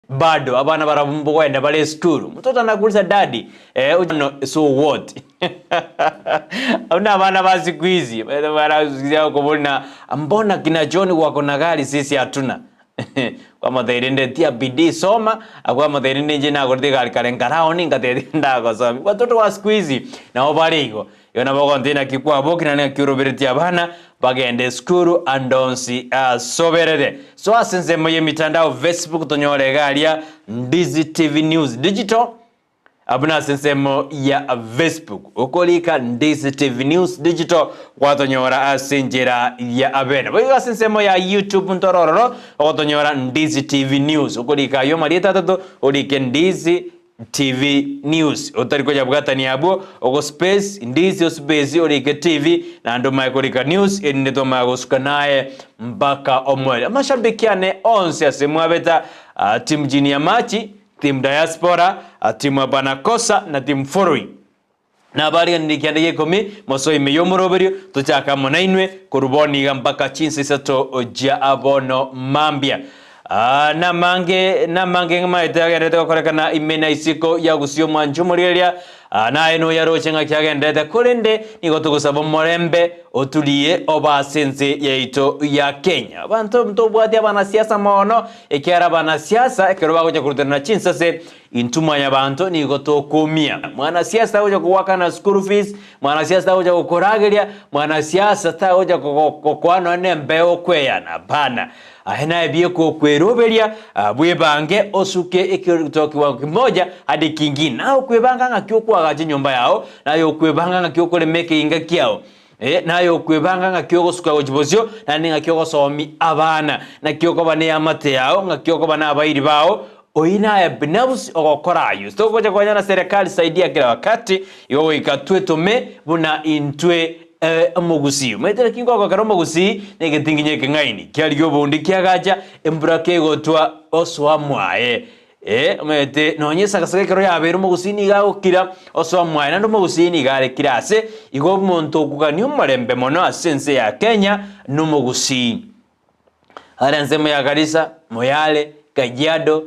Bado abana barabwo mbogenda bare esukuru. Mtoto anakuuliza daddy, eh, no, so what? Abwo nabana ba siku hizi buna mbona kina John wako na gari sisi hatuna. Kwamotebia rende tia bidii soma, akwamotebia rende inche nagorete egari kare nkaraoni ngatebia ndagosomia. Watoto wa siku hizi nabo bare igo. Igo nabo ogontebia naki kwabokire naende naki oroberetie abana bagende esukuru ande onsi asoberere. So ase ensemo y'emitandao Facebook tonyore iga aria Ndizi TV News Digital abwo nase ensemo ya Facebook okorika Ndizi TV News Digital gwatonyora ase enchera ya abene. Boigo ase ensemo ya YouTube ntore ororo ogotonyora Ndizi TV News okorika aywo amarieta atato orike Ndizi TV News otari koyabwatania abwo ogo space Ndizi o space orike TV naende omaye korika news erinde twamanya gosuka naye mpaka omoerio. Amashabiki ane onsi ase mwabeta ah, team Jini ya Machi, team Diaspora, ah, team Hapana Kosa na team Following. Nabariganirie kianda gia ikomi mosoe ime y'omoroberio, tochake amo nainwe korwa bono iga mpaka chinsa isato chia bono mambia. Aa, namange namange ng'amaete agenderete gokorekana ime na isiko ya gusii omwancho omorigereria, aa, naye noyaroche ng'aki agenderete, korende nigo togosaba omorembe oturie obe ase ense yaito ya Kenya. Abanto ntobwati abanasiasa mono, ekiagera abanasiasa ekero bagocha korutanana chinsase Intwe mwanyabanto nigo tokoumia. Mwanasiasa tagocha kogoakana school fees, mwanasiasa tagocha gokorageria, mwanasiasa tagocha gokoa nonya na embeo okweyana, hapana. Aye naye bieka okweroberia, bwebange osuke ekero kiwango kimoja hadi kingine. Naye okwebanga ng'aki okoagacha enyomba yao, naye okwebanga ng'aki okorema ekeinga kiao, naye okwebanga ng'aki ogosuka gochia bosio, naende ng'aki ogosomi abana, naki okoba neamate yao, ng'aki okoba nabairi bao, Oyio naye binafsi ogokora ayio. Togocha konya na serikali saidia kera wakati, igo goika twetome buna intwe omogusii. Omanyete naki ngogokera omogusii na egetinginyo ekeng'aini kiarigia obondi kiagacha embura kegotwa osoa mwaye. Eh, omanyete nonye esagasaga ekero yabeire omogusii nigo agokira osoa mwaye naende omogusii nigo are kira ase igo omonto okogania omorembe mono ase ense ya Kenya nomogusii. Are ensemo ya Garissa, Moyale, Kajiado,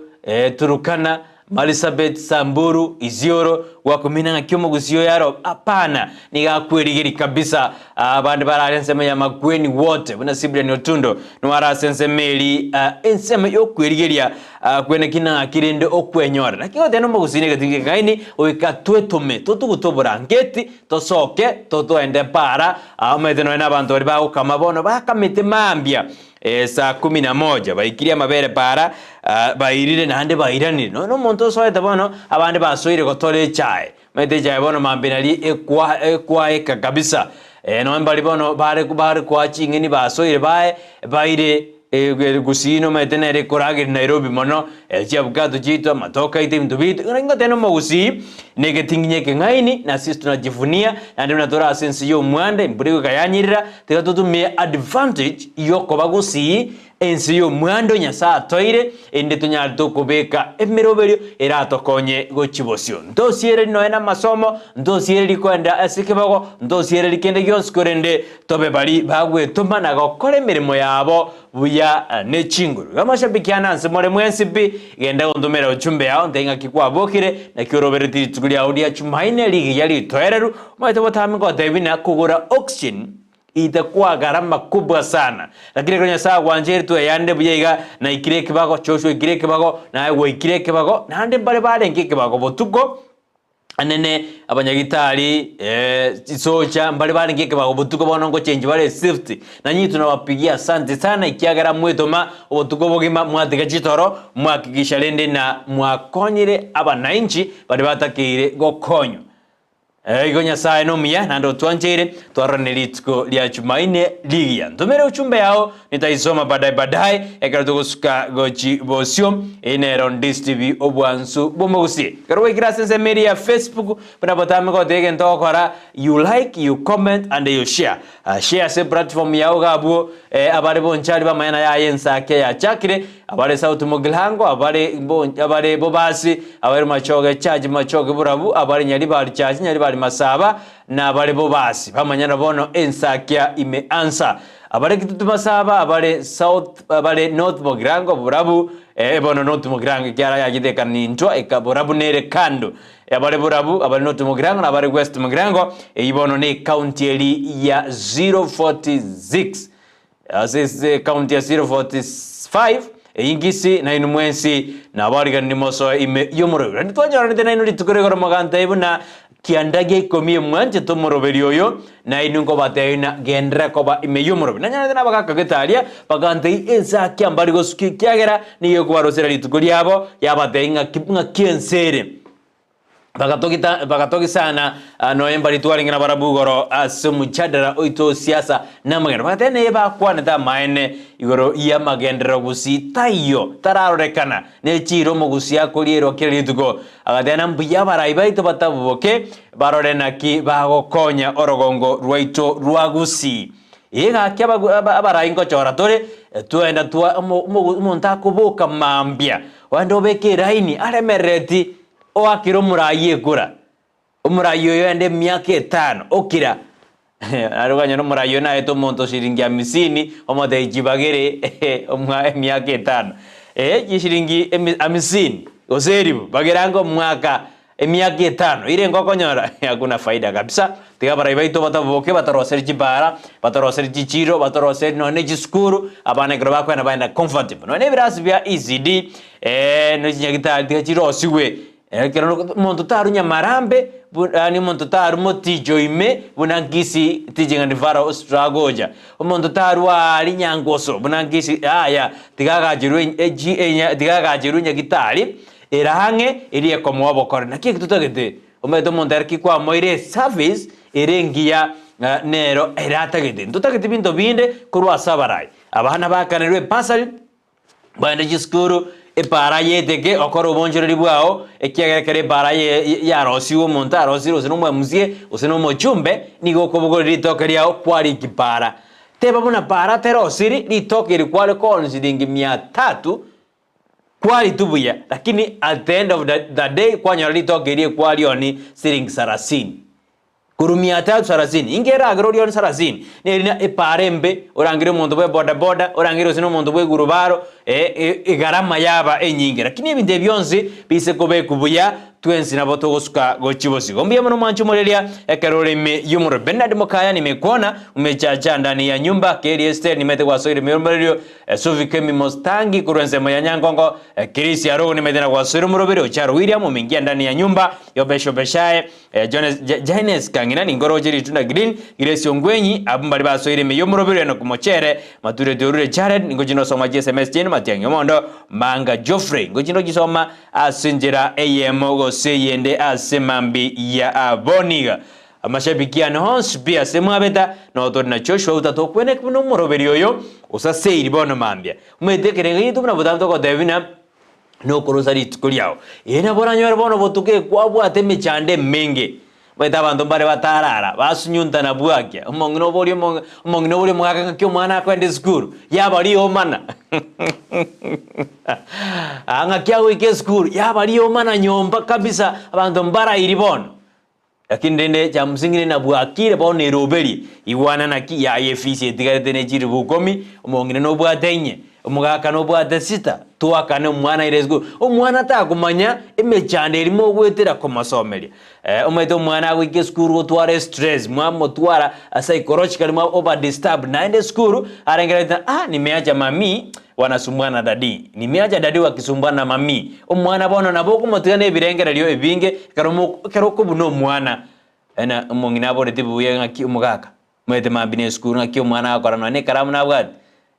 Turkana, Marsabit, Samburu, Isiolo, gwakumina ng'aki omogusii oyo aro? Hapana, nigo akwerigeria kabisa. Abande barare ensemo ya Makueni wote buna Cyprian Otundo nigo are ase ensemo eri ensemo yokwerigeria kwene ki naki rende okwenyora. Naki goteba nomogusii negetingi ekeng'aini goika twetome totugute oborangeti Tosoke totoende para, omanyete nonya nabanto baria bagokama bono bakamete mambia saa kumi na moja baikirie amabere para, bairire naende bairanire. Nonya nomonto osoete bono abande basoire gotora echae, omanyete echae bono mambia naria ekwa ekwaeka kabisa. Nonya mbari bono bare bare koa ching'eni basoire bae baire Gusii nomanyete nere ekorageria Nairobi mono, chiabukato chiaito, amatoke aito, ebinto biaito. Igo naki ngoteba nomogusii na egetinginyi ekeng'aini, na sisi tunajivunia, naende buna tore ase ense y'omwanda, embura egoika yanyirira, tiga totumie advantage yokoba gusii ense y'omwando Nyasae atoeire, erinde tonyare tokobeka emeroberio eratokonye gochia bosio. Ntosiereri nonya namasomo, ntosiereri koenda ase ekebago, ntosiereri kende gionsi korende Tobe baria bagwetoma na gokora emeremo yabo buya ne chinguru. Igo amashabiki ane ase more mwensi pi, genda gontomera ochumbe yao, ntebi ng'aki kwabokire, naki orobereti rituko riao ria Chumaine rigiya ritoereru, omanyete botambe ngotebi buna kogora oxygen itakuwa gharama kubwa sana. Lakini ekero Nyasae agwancheire tweyande buya iga, naikire ekebago, Joshua oikire ekebago, naye gwaikire ekebago, naende mbare barenge ekebago botuko, Anene abanyagitari, chisocha mbare barenge ekebago botuko bono ngochengi bare eshift, na inwe tunawapigia asante sana ekiagera mwetoma obotuko obogima mwatiga chitoro mwahakikisha rende na mwakonyire abanainchi baria batakeire gokonywa. Igo Nyasae nomuya naende otwancheire twarorane rituko ria Jumaine rigiya. Ntomere uchumbe yao Nitaisoma badae badae ekero togosuka gochi bosio. Eye nero Ndisi TV obwansu bw'omogusii. Ekero gwaikire ase ensemo eria ya Facebook buna botambe goteba egento ogokora you like, you comment and you share. Share ase platform yao iga abwo abare bonchari bamanye naye aye ensake yachakire. Abare South Mugirango, abare abare Bobasi, abare Machoge Church Machoge Borabu, abare Nyaribari Church Nyaribari Masaba, na abare Bobasi. Bamanyana bono ensakia ime ansa. Abare Kitutu Masaba, abare South abare North Mugirango Borabu, eh, bono North Mugirango ekiara yachete ekanintwa eka Borabu nere kando. Abare Borabu, abare North Mugirango na abare West Mugirango, eyio bono ne ecounty eri ya 046. Ase ekaunti ya 045, eyio Kisii, nainwe mwensi nabariganiri mosoe ime y'omoroberi. Naende twanyoranete nainwe rituko rigoro mogantebia buna kianda gia ikomi emwanchete omoroberi oyo, nainwe nkobatebia ng'a genderera koba ime y'omoroberi. Nanyorete nabagaaka gete aria, bagantebia ense akia mbari gosukia ekiagera nigo ekobarosera rituko riabo, yabatebia ng'aki ng'aki ense ere. Bagatogita bagatogisana nonya mbari twarenge nabarabwo igoro ase omojadara oito o siasa na amagendo. Bagateba neye bakwanete amaene igoro y'amagenderero gusii taiyo tararorekana ne chiira omogusii akorierwa kera rituko. Agateba na mbuya abarai baito bataboboke barore naki bagokonya orogongo rwaito rwa gusii. Ee gaki abarai ngochora tore twenda twa omonto akoboka mambia ogende obeke eraini aremerereti Oakire omoraai ekura, omoraai oyo ende emiaka etano, okira. Naende okanyora omoraai oyo naete omonto shilingi amisini, omotebia chibagere omwa emiaka etano. Eh, chishilingi emi amisini, gose elifu, bagera ange omwaka emiaka etano, ire ngokonyora hakuna faida kabisa. Tiga abarai baito bataboboke batoroseri chibara, batoroseri chichiro, batoroseri nonya ne chisukuru, abana ekero bakoenda baenda comfortable. Nonya ne ebirasi bia ECD, ne chinyagitari tiga chirosigwe, ekero omonto tarwa nyamarambe, bu yaani omonto tarwa moticho ime buna Kisii teaching and referral hospital agocha, omonto tarwa aria Nyangoso buna Kisii yaya, tiga agacherwe echi enya tiga agacherwe nyagitari ere ang'e eria ekomoa obokori. Naki eki totagete. Omanyete omonto ere ki kwamoire eservice ere engiya nero ere atagete. Ntotageti binto binde korwa ase abarai. Abana bakanerwe ebursary, baende chisukuru, epaara yeteke okore obonchoreri bwao, ekiagera ekero epaara yarosiwe omonto arosire gose na omwamca gose na omochumbe, nigo okobogoria ritoke riao kwariki paara. Teba buna paara terosiri, ritoke eri kware kooni shilingi mia tatu, Kwaritwe buya, lakini at the end of the day kwanyora ritoke erio ekwarioni siringi sarasini. Korwa mia tatu sarasini, inki eragere orioni sarasini? Neri na epaara embe, orangere omonto bwe bodaboda, orangere gose na omonto bwe egurubaro, egarama yaba enyinge. Lakini ebinto ebi bionsi bise kobekwa buya, twensi nabo togosuka gochia bosio. Mbuya mono mwanche omoreria ekero ore ime y'omorero. Bernard Mokaya nimekuona umechacha ndani ya nyumba, Keri Esther nimete gwasoire ime y'omorerio, Esufi kemimo stangi korwa ensemo ya Nyangongo, Kirisia Arogo nimete na gwasoire omoroberi, Ocharo William omeingia ndani ya nyumba, Yobesha Obeshae, Jones, Jaines Kang'ina ninkoroche Ritunda Green, Grace Ongwenyi, abwo mbari basoire ime y'omoroberi Enock Mochere, Matureti Orure Jared, ningochi nosoma chiSMS chiaino Matiang'i Omondo, Manga Geoffrey, ngochi nochisoma ase enchera eyemo gose eyende ase mambi ya aboniga. Amashabiki ane onsi pi ase mwabeta, nao tore na Joshua otatokweneki buna omoroberi oyo osaseiri bono mambia. Omanyete ekerengo giaito buna botambe togoteba buna nokorosa rituko riao. Ee nabo oranyore bono botuko ekwabwate emechando emenge. Omanyete abanto mbare batarara, basunyuntana bwakia, omong'ina oborie omong'ina omong'ina oborie omogaka ng'aki omwana akoenda esukuru, yaba riomana aa ng'aki agoika esukuru, yaba riomana nyomba kabisa, abanto mbarairi bono. Lakini rende chamsingire na bwakire bono eroberie, igwana naki yaye efisi etigarete ne chiribu ikomi, omong'ina nobwate inye, omogaka nobwate sita, toakane omwana aire esukuru. Omwana takomanya emechando eria mogwetera komosomeria. Eh, omanyete omwana agoika esukuru gotwara estress, mwamotwara psychologically mwa oba disturbed, naende esukuru arengererete ah nimeacha mami wanasumbua na daddy, nimeacha daddy wakisumbua na mami. Omwana bono nabo okomotiga na ebirengererio ebinge ekero mo ekero okobuna omwana ena omong'ina aboreti buya ng'aki omogaka, omanyete mambia na esukuru ng'aki omwana agokora nonye na ekaramu nabwate.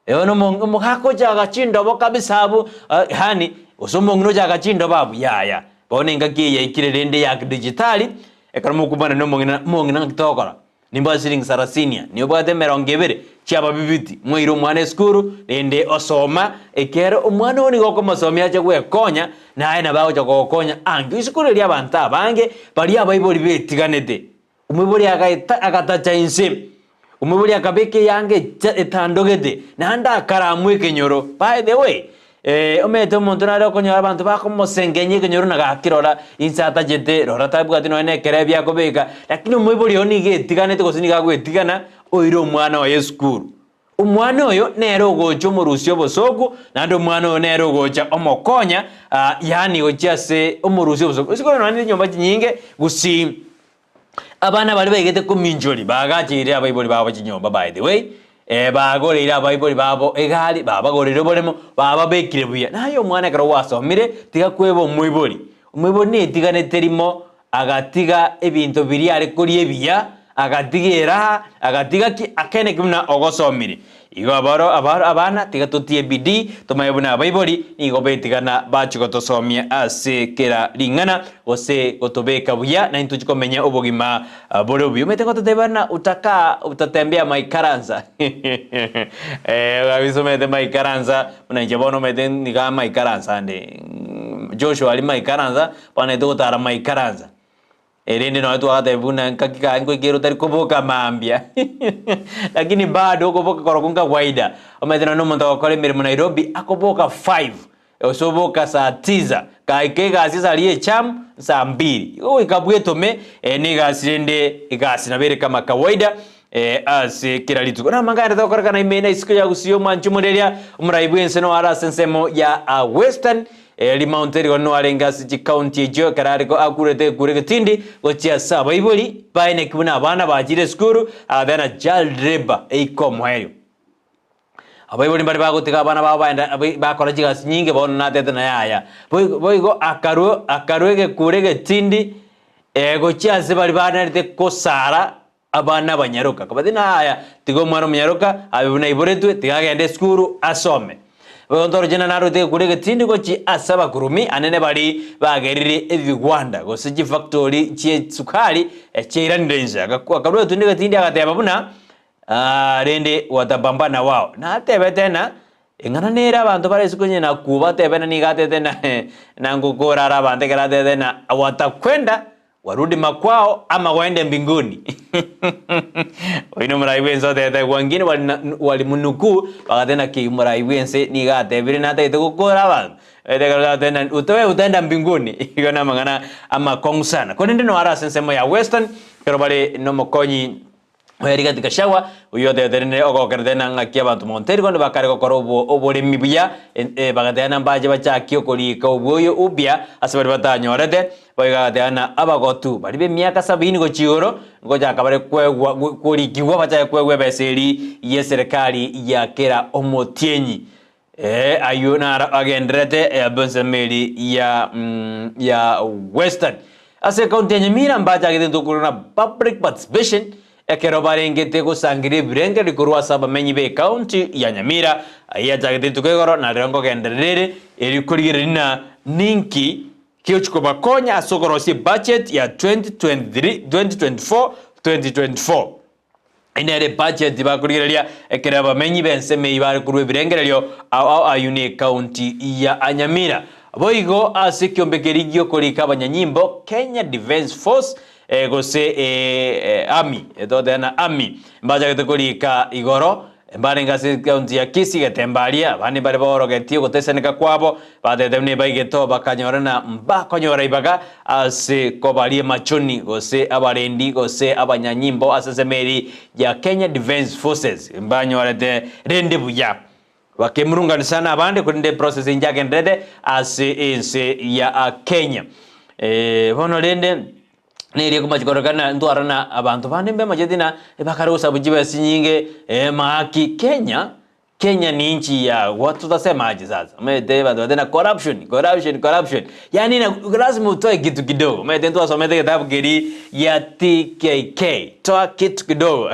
Bono omo omogaka ochaga chindobo kabisa abwo yaani gose omong'ina ochaga chindobo abwo yaya. Bono engaki eye yaikire rende ya kidijitali, ekero mokomana na omong'ina omong'ina ng'aki togokora? Nimbwate siringi sarasinia, niobwate emerongo ebere chi'ababibiti, mwaire omwana esukuru, rende osoma, ekiagera omwana oo nigo okomosomia ache gwekonya, naye nabo agocha kogokonya ange. Isiko riria abanto abange baria abaibori betiganete, omoibori agaeta agatacha inse, omoibori akabeka eyanga echa etandogete, naende akaramwa ekenyoro. By the way, Eh, omanyete omonto nare okonyora abanto bakomosengenya ekenyoro na gaki rora inse atachete, rora tabwati nonya na ekerebi akobeka, lakini omoibori oyo nigo etiganete gose nigo agoetigana oire omwana oye esukuru. Omwana oyo nere ogocha omorusia obosooku, naende omwana oyo nere ogocha omokonya, ah, yaani gochia ase omorusia obosooku. Ase korende nonya ne chinyomba chinyinge gusii, Abana baria baigete kominchoria baagacheire abaibori babo chinyomba, by the way, eh, bagoreire abaibori babo egari, babagoreire oboremo, bababekire buya. Naye omwana ekero gwasomire, tiga kweba omoibori. Omoibori netiganete rimo, agatiga ebinto biria are koria ebiya, agatiga eraha, agatiga ki, akene ki buna ogosomire. Igo aboro abaro abana tiga totie bidii tomanye buna abaibori nigo betigana bachie gotosomia ase kera ring'ana gose gotobeka buya naintwe tochie komenya obogima bore obuya. Omanyete ngototebia buna utakaa utatembea maikaransa eh kabisa omanyete maikaransa buna inche bono omanyete niga maikaransa ande Joshua aria maikaransa bono naintwe togotara maikaransa. Erinde nonya twagatebi buna nkaki kaye nkoikera otari koboka mambia lakini bado okoboka korokwo nkawaida. Omanyete nonya omonto ogokora emeremo Nairobi akoboka five gose oboka saa tisa gaika egasi ase aria echam saa mbiri. Igo goika bwetome na egasi rende egasi nabo ere kama kawaida ase kera rituko. Namang'ana aya togokorekana ime na isiko ya Gusii omwanchi omoreria omorai bw'ense noare ase ensemo ya Western Erio Mount Elgon noarenge ase chikaunti echio ekero are akurete ekura egetindi gochia ase abaibori baye naki buna abana bachire esukuru agateba na child labour eike omoerio. Abaibori mbare bagotiga abana babo baenda bakora chigasi chinyinge bono natete na yaya. Boigo akarua akarua egekura egetindi gochia ase baria banarete kosara abana abanyaroka. Akabateebia, Ng'a aya, tiga omwana omonyaroka abe buna aiboretwe, tiga agende esukuru asome. Boigo ntoroche ng'a narwete egekuro egetindi gochia ase abakurumi anene baria bagerire ebigwanda gose chifactori chi'esukari chiairanire inse. Akarua egetindi egetindi agateba buna, Ah, rende watapambana wao. Natebete ng'a eng'ana nere abanto bare isiko onye nakwo batebe ng'a nigo atete ng'a nangokora are abanto ekero atete ng'a watakwenda Warudi makwao ama waende mbinguni. Oyo nomorai bw'ense otebete wengine walimunukuu bagateba naki omorai bw'ense nigo atebire natagete gokora abanto. Wewe utaenda mbinguni. Igo namang'ana amakong'u sana. Korende noare ase ensemo ya Western ekero bare nomokonyi Oyo Rigathi Gachagua, oyio otebete rende ogokerete na ng'aki abanto Mount Elgon bakare gokora oboremi buya, bagateba na mbache bachakie okoriika obwoyo upya ase baria batanyorete. Boigo agateba na abagotu baria b'emiaka sabini gochia igoro ngochaka bare kwegwa korikigwa bachake kwegwa ebesa eria y'eserekari ya kera omotienyi. Ee, ayio naro agendererete ensemo eria ya ya Western. Ase ekaunti ya Nyamira mbachagete intwe korora public participation ekero barengete gosangereria ebirengererio korwa ase abamenyi be ekaunti ya Nyamira. Ayio yachagete rituko igoro na rero nkogenderera ere erio korigereria ng'a ninki gegochia kobakonya ase okorosia ebudget ya 2023 2024 2024. Nere ebudget bakorigereria ekero abamenyi b'ensemo eyio bare korwa ebirengererio ao ao ayio ne ekaunti ya Nyamira. Boigo ase ekiombe keria gi'okorika abanyanyimbo Kenya Defence Force gose Army togoteba na Army mbachagete korika igoro Mbarenge ase ekaunti ya Kisii getemba aria, abande mbare baorogetie ogoteseneka kwabo, batebete buna ebaigete oo bakanyora na mbakonyora ibaga ase kobaria emachoni gose abarendi gose abanyanyimbo ase ensemo eri ya Kenya Defence Forces mbanyorete rende buya. Bakemurunganisa na abande korende eprocess inchagenderete ase ense ya Kenya. Bono rende. Nerio ekomachi kororekana ntwara na abanto bande mbemacheti na bakare gosabu chibesa chinyinge mahaki Kenya, Kenya ni nchi ya watu tutasema aje sasa omanyete abanto bateba na corruption corruption corruption yaani na lazima utoe kitu kidogo omanyete ntwasomete egetabu keria gia TKK toa kitu kidogo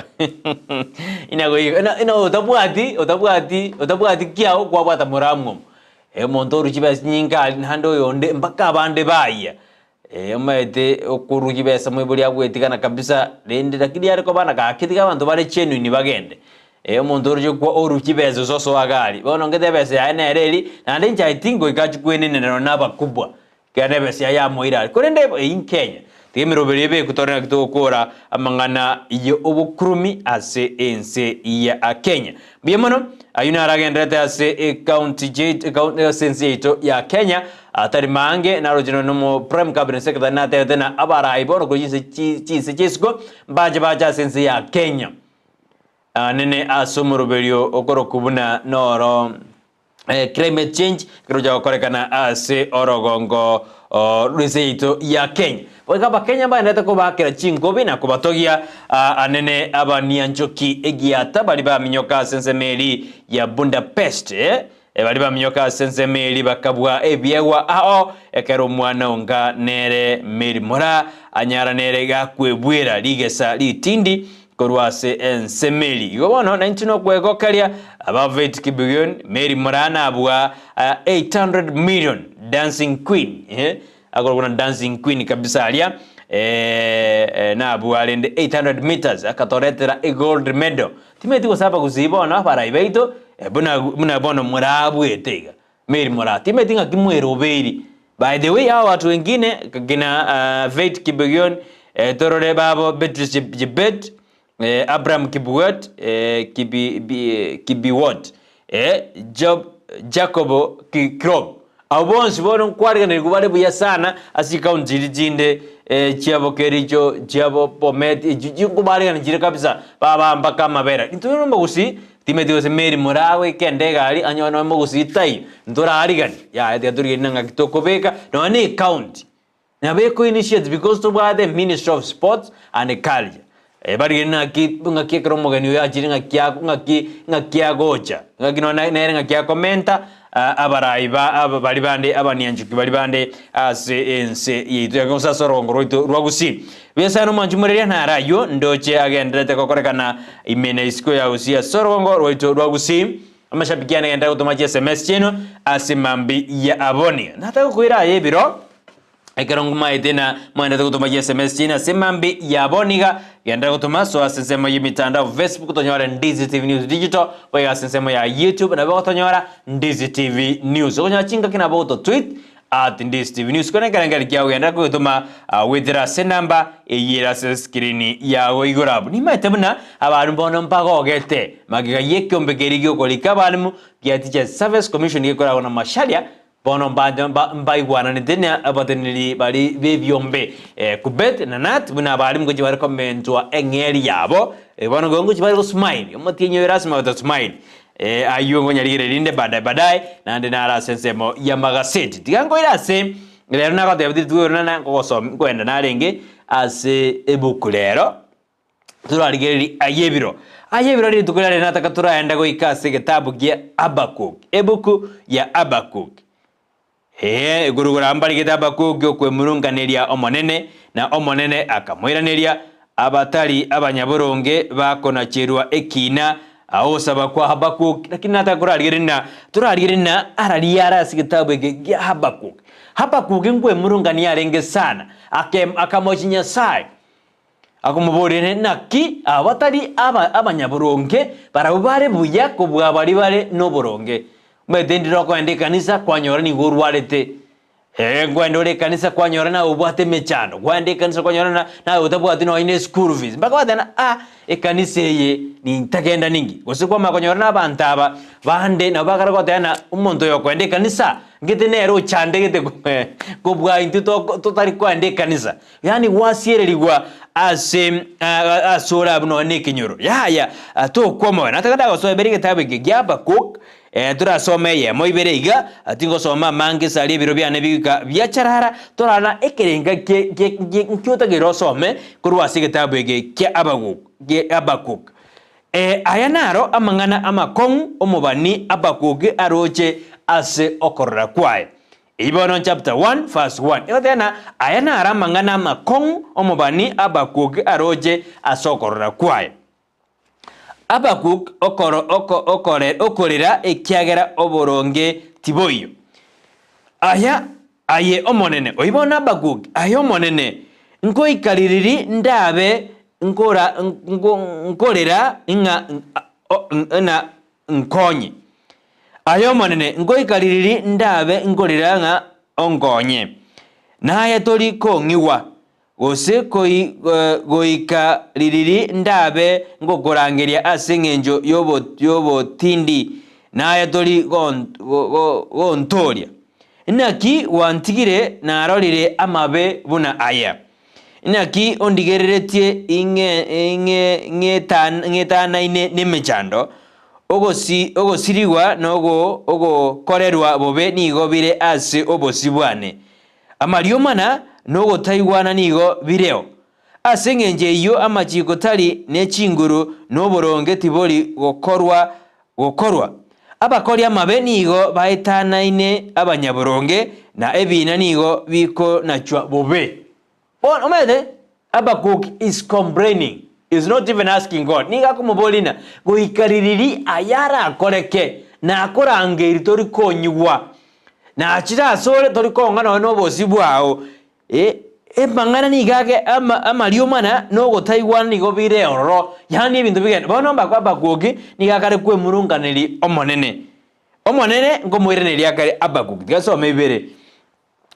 inagoika ina ina otabwati otabwati otabwati kiago kwabwata moramwomo omonto orwa chibesa chinyinge aria naende oyonde mpaka abande bayia. Ee, omanyete okorwa chibesa moibori agwetigana kabisa, rende lakini yare koba na gaki tiga abanto bare genuine bagende. Ee, omonto oroche kwa orwa chibesa gose osoa gari, bono ngete ebesa yaye nere eri, naende inche I think goika achie kwenenera nonye na abakubwa, ekiagera na ebesa yaye yamoira aria. Korende eyio nkenya. Tiga emeroberio ebekwe tore naki togokora amang'ana y'obokurumi ase ense ya Kenya. Mbuya mono, ayio naro agendererete ase ecounty yaito ase ense yaito ya Kenya, atari maange naroche nonya nomo Prime Cabinet Secretary natebete na abarai bono korwa chinse chinse chi'isiko mbache bache ase ense ya Kenya. Nene ase omoroberio okorokwa buna noro climate change ekero gocha gokorekana ase orogongo rw'ense yaito ya Kenya. Boigo abakenya mbagenderete kobaakera chinkobi na kobatogia anene abanianchoki egiata baria baminyoka ase ensemo eria ya Budapest baria baminyoka ase ensemo eria bakabua ebiegwa ao ekero omwana onga nere Mary Moraa anyara nere gakwebwera rigesa ritindi Korwa ase ense Meri. Igo bono naintwe nokwegokeria aba Faith Kipyegon, Mary Moraa nabua 800 million dancing queen eh, akorokwa na dancing queen kabisa aria eh, nabua rende 800 meters akatoretera e gold medal. Timanyeti gose abagusii bono abarai baito eh, buna buna bono morabuete iga. Mary Moraa, timanyeti ng'aki mwerobeiri. By the way, hawa watu wengine kina uh, Faith Kipyegon eh, torore babo Beatrice Chebet eh, Abraham Kibiwot eh, Kibi, bi, Kibiwot eh, Job, Jacobo Kiprop abo bonsi bono nkwariganirwe bare buya sana ase chikaunti chiria chinde eh, chiabo Kericho chiabo Bomet echio nkobarigani chire kabisa baba mpaka amabera intwe nomogusii Timothy gose Mary moragoika ende egari anyore nonya mogusii taiyo, ntorarigani, yaya tiga torigererie na ng'aki tokobeka nonya na ecounty nabo eko initiate because tobwate ministry of sports and culture eh barigererie naki ng'aki ekero omogeni oyo achire ng'aki ako ng'aki ng'aki agocha ng'aki nonya nere ng'aki akomenta abarai ba aba baria bande abanianchoki baria bande ase ense yaito ya gose ase orogongo rwaito rwa Gusii. Buya sana omwanchi moreria nare ayio ndoche agendererete gokorekana ime na isiko ya Gusii ase orogongo rwaito rwa Gusii. Amashabiki ane genderera gotoma chi sms chiaino ase mambi ya aboni. Nataka gokoira aye ebiro Ekero ngomaete na mwaendete gotoma chiSMS chiaino ase mambi yabo niga genderera gotoma soa ase ensemo y'emitandao Facebook tonyore Ndizi TV News Digital boigo ase ensemo ya YouTube nabo ogotonyora Ndizi TV News okonyora chingaki nabo ogoto tweet at Ndizi TV News kore ekerengerio kiago genderera kogetoma goetera ase enamba eyio ere ase escreen yago igoro abwo. Nimaete buna abalimu bono mbagogete magega y'ekeombe keria giokorika abalimu gia Teachers Service Commission gekoragwa na Macharia Bono mbanche mbaigwananete nabateneneri baria b'ebiombe, Kubet na Nat, buna abarimu ngochia bare komentwa eng'eria yabo, bono ngochia bare gosmile, omotienyi oyo lasima batosmile. Ayio nkonyarigereria rinde baadaye baadaye, naende naro ase ensemo y'amagaseti. Tiga nkoire ase rero nagotebetie rituko ero nana nkogosomia nkoenda narenge ase ebuku rero. Torarigererie ay'ebiro. Ay'ebiro rituko riare nataka toraende goika ase egetabu gia Habakuk, ebuku ya Habakuk. Ee, igurugura mbarigete Habakuki okwemurunganeria Omonene, na Omonene akamoiraneria, Abatari abanyaboronge bakonacherwa ekiina Agosaba kwa Habakuk, lakini nataka korarigereria ng'a torarigereria ng'a araria are ase egetabu eke gia Habakuk. Habakuk nkwemurungania arenge sana, ake akamochia Nyasae. Akomoboria, Naki aba batari abanyaboronge barabwo bare buya kobua baria bare noboronge? Omanyete ndire okoenda ekanisa kwanyora nigo orwarete, ee nkoenda ore ekanisa kwanyora naye obwate emechando, kwaenda ekanisa kwanyora na naye otabwati nonye na eschool fees, mpaka gwateba ng'a ah ekanisa eye nintagenda ninki? Gose kwamanya konyora na abanto aba bande nabo bakare goteba ng'a omonto oyo okoenda ekanisa ngete nere ochandegete kobua intwe totari koenda ekanisa. Yaani gwasiererigwa ase ase ore abwo nonya nekenyoro. Yaya, tokwa omoyo. Nataka ndagosoa ibere egetabu eke gia Habakuk, torasome eyemo ibere iga, tingosoma amange ase aria ebiro biane bigoika biacharara, torara ekerenga kie kie kie nkiotagere osome korwa ase egetabu eke kia Habakuk kia Habakuk. Aya naro amang'ana amakong'u omobani Habakuki aroche ase okorora kwaye. Eyio bono chapter 1 verse 1 egoteba ng'a aya naro amang'ana amakong'u omobani Habakuk aroche ase okorora kwaye. Habakuk okoro oko okore okorera ekiagera oboronge tiboiyo. Aya aye Omonene, oyio bono Habakuk, aye Omonene, nkoika ririri ndabe nkora nko nkorera ng'a ng'a nkonye. Aye Omonene, ngoika ririri ndabe nkorera ng'a onkonye? Naye tori kong'igwa. Gose goika ririri ndabe ngokorangeria ase engencho y'obotindi, naye tori gontooria? Naki gwantigire narorire amabe buna aya? Naki ondigereretie ing'etanaine nemechando? Ogosirigwa na ogokorerwa bobe nigo bire ase obosio bwane. Amariomana na ogotaigwana nigo bireo. Ase engencho eyio amachiko tari ne chinguru na oboronge tibori gokorwa gokorwa. Abakori amabe nigo baetanaine abanyaboronge, na ebiina nigo bikonachwa bobe. Bono omanyete Habakkuk is complaining, is not even asking God. Nigo akomoboria ng'a goika ririri aya arakoreke, nakorangeiri tori konyigwa, nachire asore tori kong'a nonya na obosio bwao. Eh, amang'ana nigo age ama amariomana na ogotaigwana nigo bire ororo, yaani ebinto bigende. Bono mbako Habakkuk nigo akare kwemurunganeria Omonene. Omonene nkomoiraneria akare Habakkuk, tiga nsome ibere.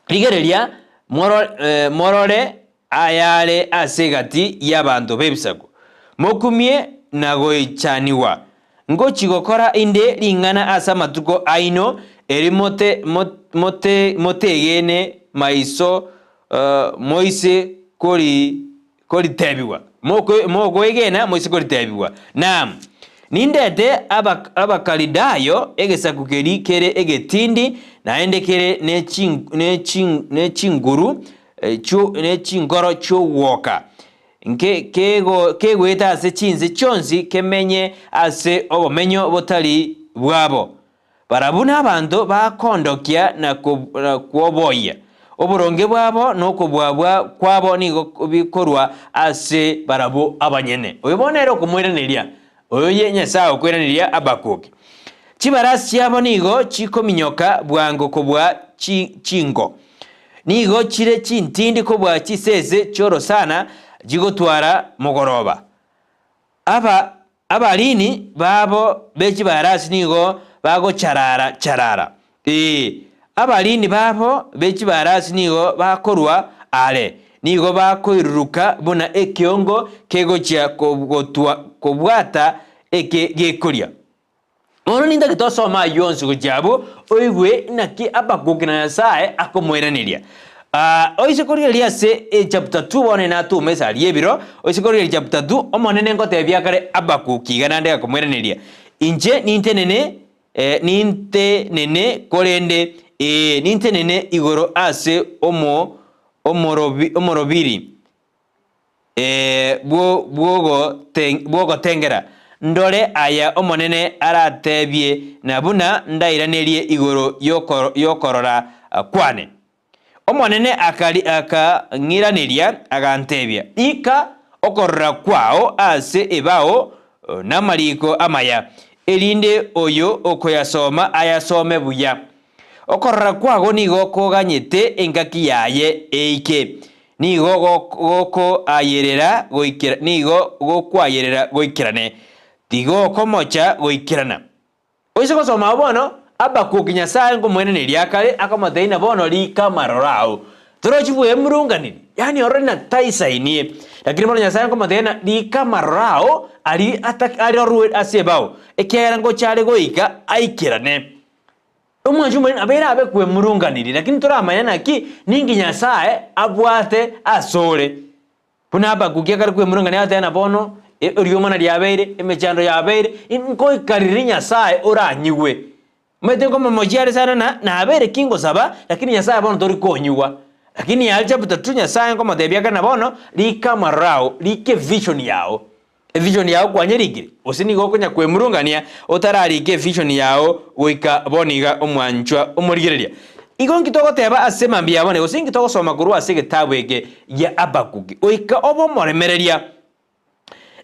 Rigereria, morore ayare ase egati y'abanto b'ebisaku, mokumie na goichanigwa. Ngochia gokora inde ring'ana ase amatuko aino, eri motegene maiso moise koritebigwa, mokoegena moise koritebigwa. Naam, nindete Abakalidayo, egesaku keria kere egetindi, naende kere ne chinguru ne chinkoro chi'ogwoka, kegoeta ase chinse chionsi kemenye ase obomenyo botari bwabo. Barabwo nabanto bakondokia na kwoboyia. Oboronge bwabo na okobua kwabo nigo bikorwa ase barabwo abanyene. Oyo bono nere okomoiraneria, oyo Nyasae okoiraneria Habakuki. Chibarasi chiabo nigo chikominyoka bwango kobua chingo, nigo chire chintindi kobua chisese chi'orosana chigotwara mogoroba. Aba Abarini babo be chibarasi nigo bagocharara-charara, ee, abarini babo be chibarasi nigo bakorwa aare, nigo bakoiruruka buna ekeongo kegochia kobwata eke gekoria. Bono nintagete osome ayio onsi gochia abwo, oigwe naki Habakuki na Nyasae akomoiraneria. Ah, oise korigereria ase echapter 2 bono inatume esari y'ebiro, oise korigereria chapter 2, Omonene ngotebia kare Habakuki iga naende gakomoiraneria, Inche nintenene, eh, nintenene korende, ee, nintenene igoro ase omo omorobi omorobiri, ee, bw'ogotengera, ndore aya Omonene aratebie na buna ndairanerie igoro y'okorora kwane. Omonene akang'iraneria, agantebia, Ika okorora kwao ase ebao namariko amaya, erinde oyo okoyasoma ayasome buya. Okorora kwago nigo koganyete engaki yaye eike, nigo gokoayerera goikera, nigo gokoayerera goikerane, tigokomocha goikerana. Oise gosoma agwo bono, Habakuki Nyasae nkomoiraneria akare, akamotebia ng'a bono rika amaroro ao. Torochi bwemurunganiri, yaani orore ng'a taisainie. Lakini bono Nyasae nkomotebia ng'a rika amaroro ao aria arorwe ase ebao, ekiagera ngocha are goika aikerane. Omwanchi omonene abeire abe kwemurunganirie, lakini toramanya naki ninki Nyasae abwate asore. Buna Habakuki akare kwemurungania agateba ng'a bono eriomana riabeire, emechando yabeire, nkoika riria Nyasae oranyigwe. Omanyete nkomomochia are sana na nabeire ki ngosaba, lakini Nyasae bono tori konyigwa. Lakini aria chapter 2 Nyasae nkomotebia akare na bono rika amaroro ao, rika evision yao. Evision yao kwanyerikire? Gose nigo okonya kwemurungania otararika evision yao goika bono iga omwanchwa omorigereria? Igo nki togoteba ase mambia ya bono gose nki togosoma korwa ase egetabu eke gia Habakuki? Goika obe omoremereria.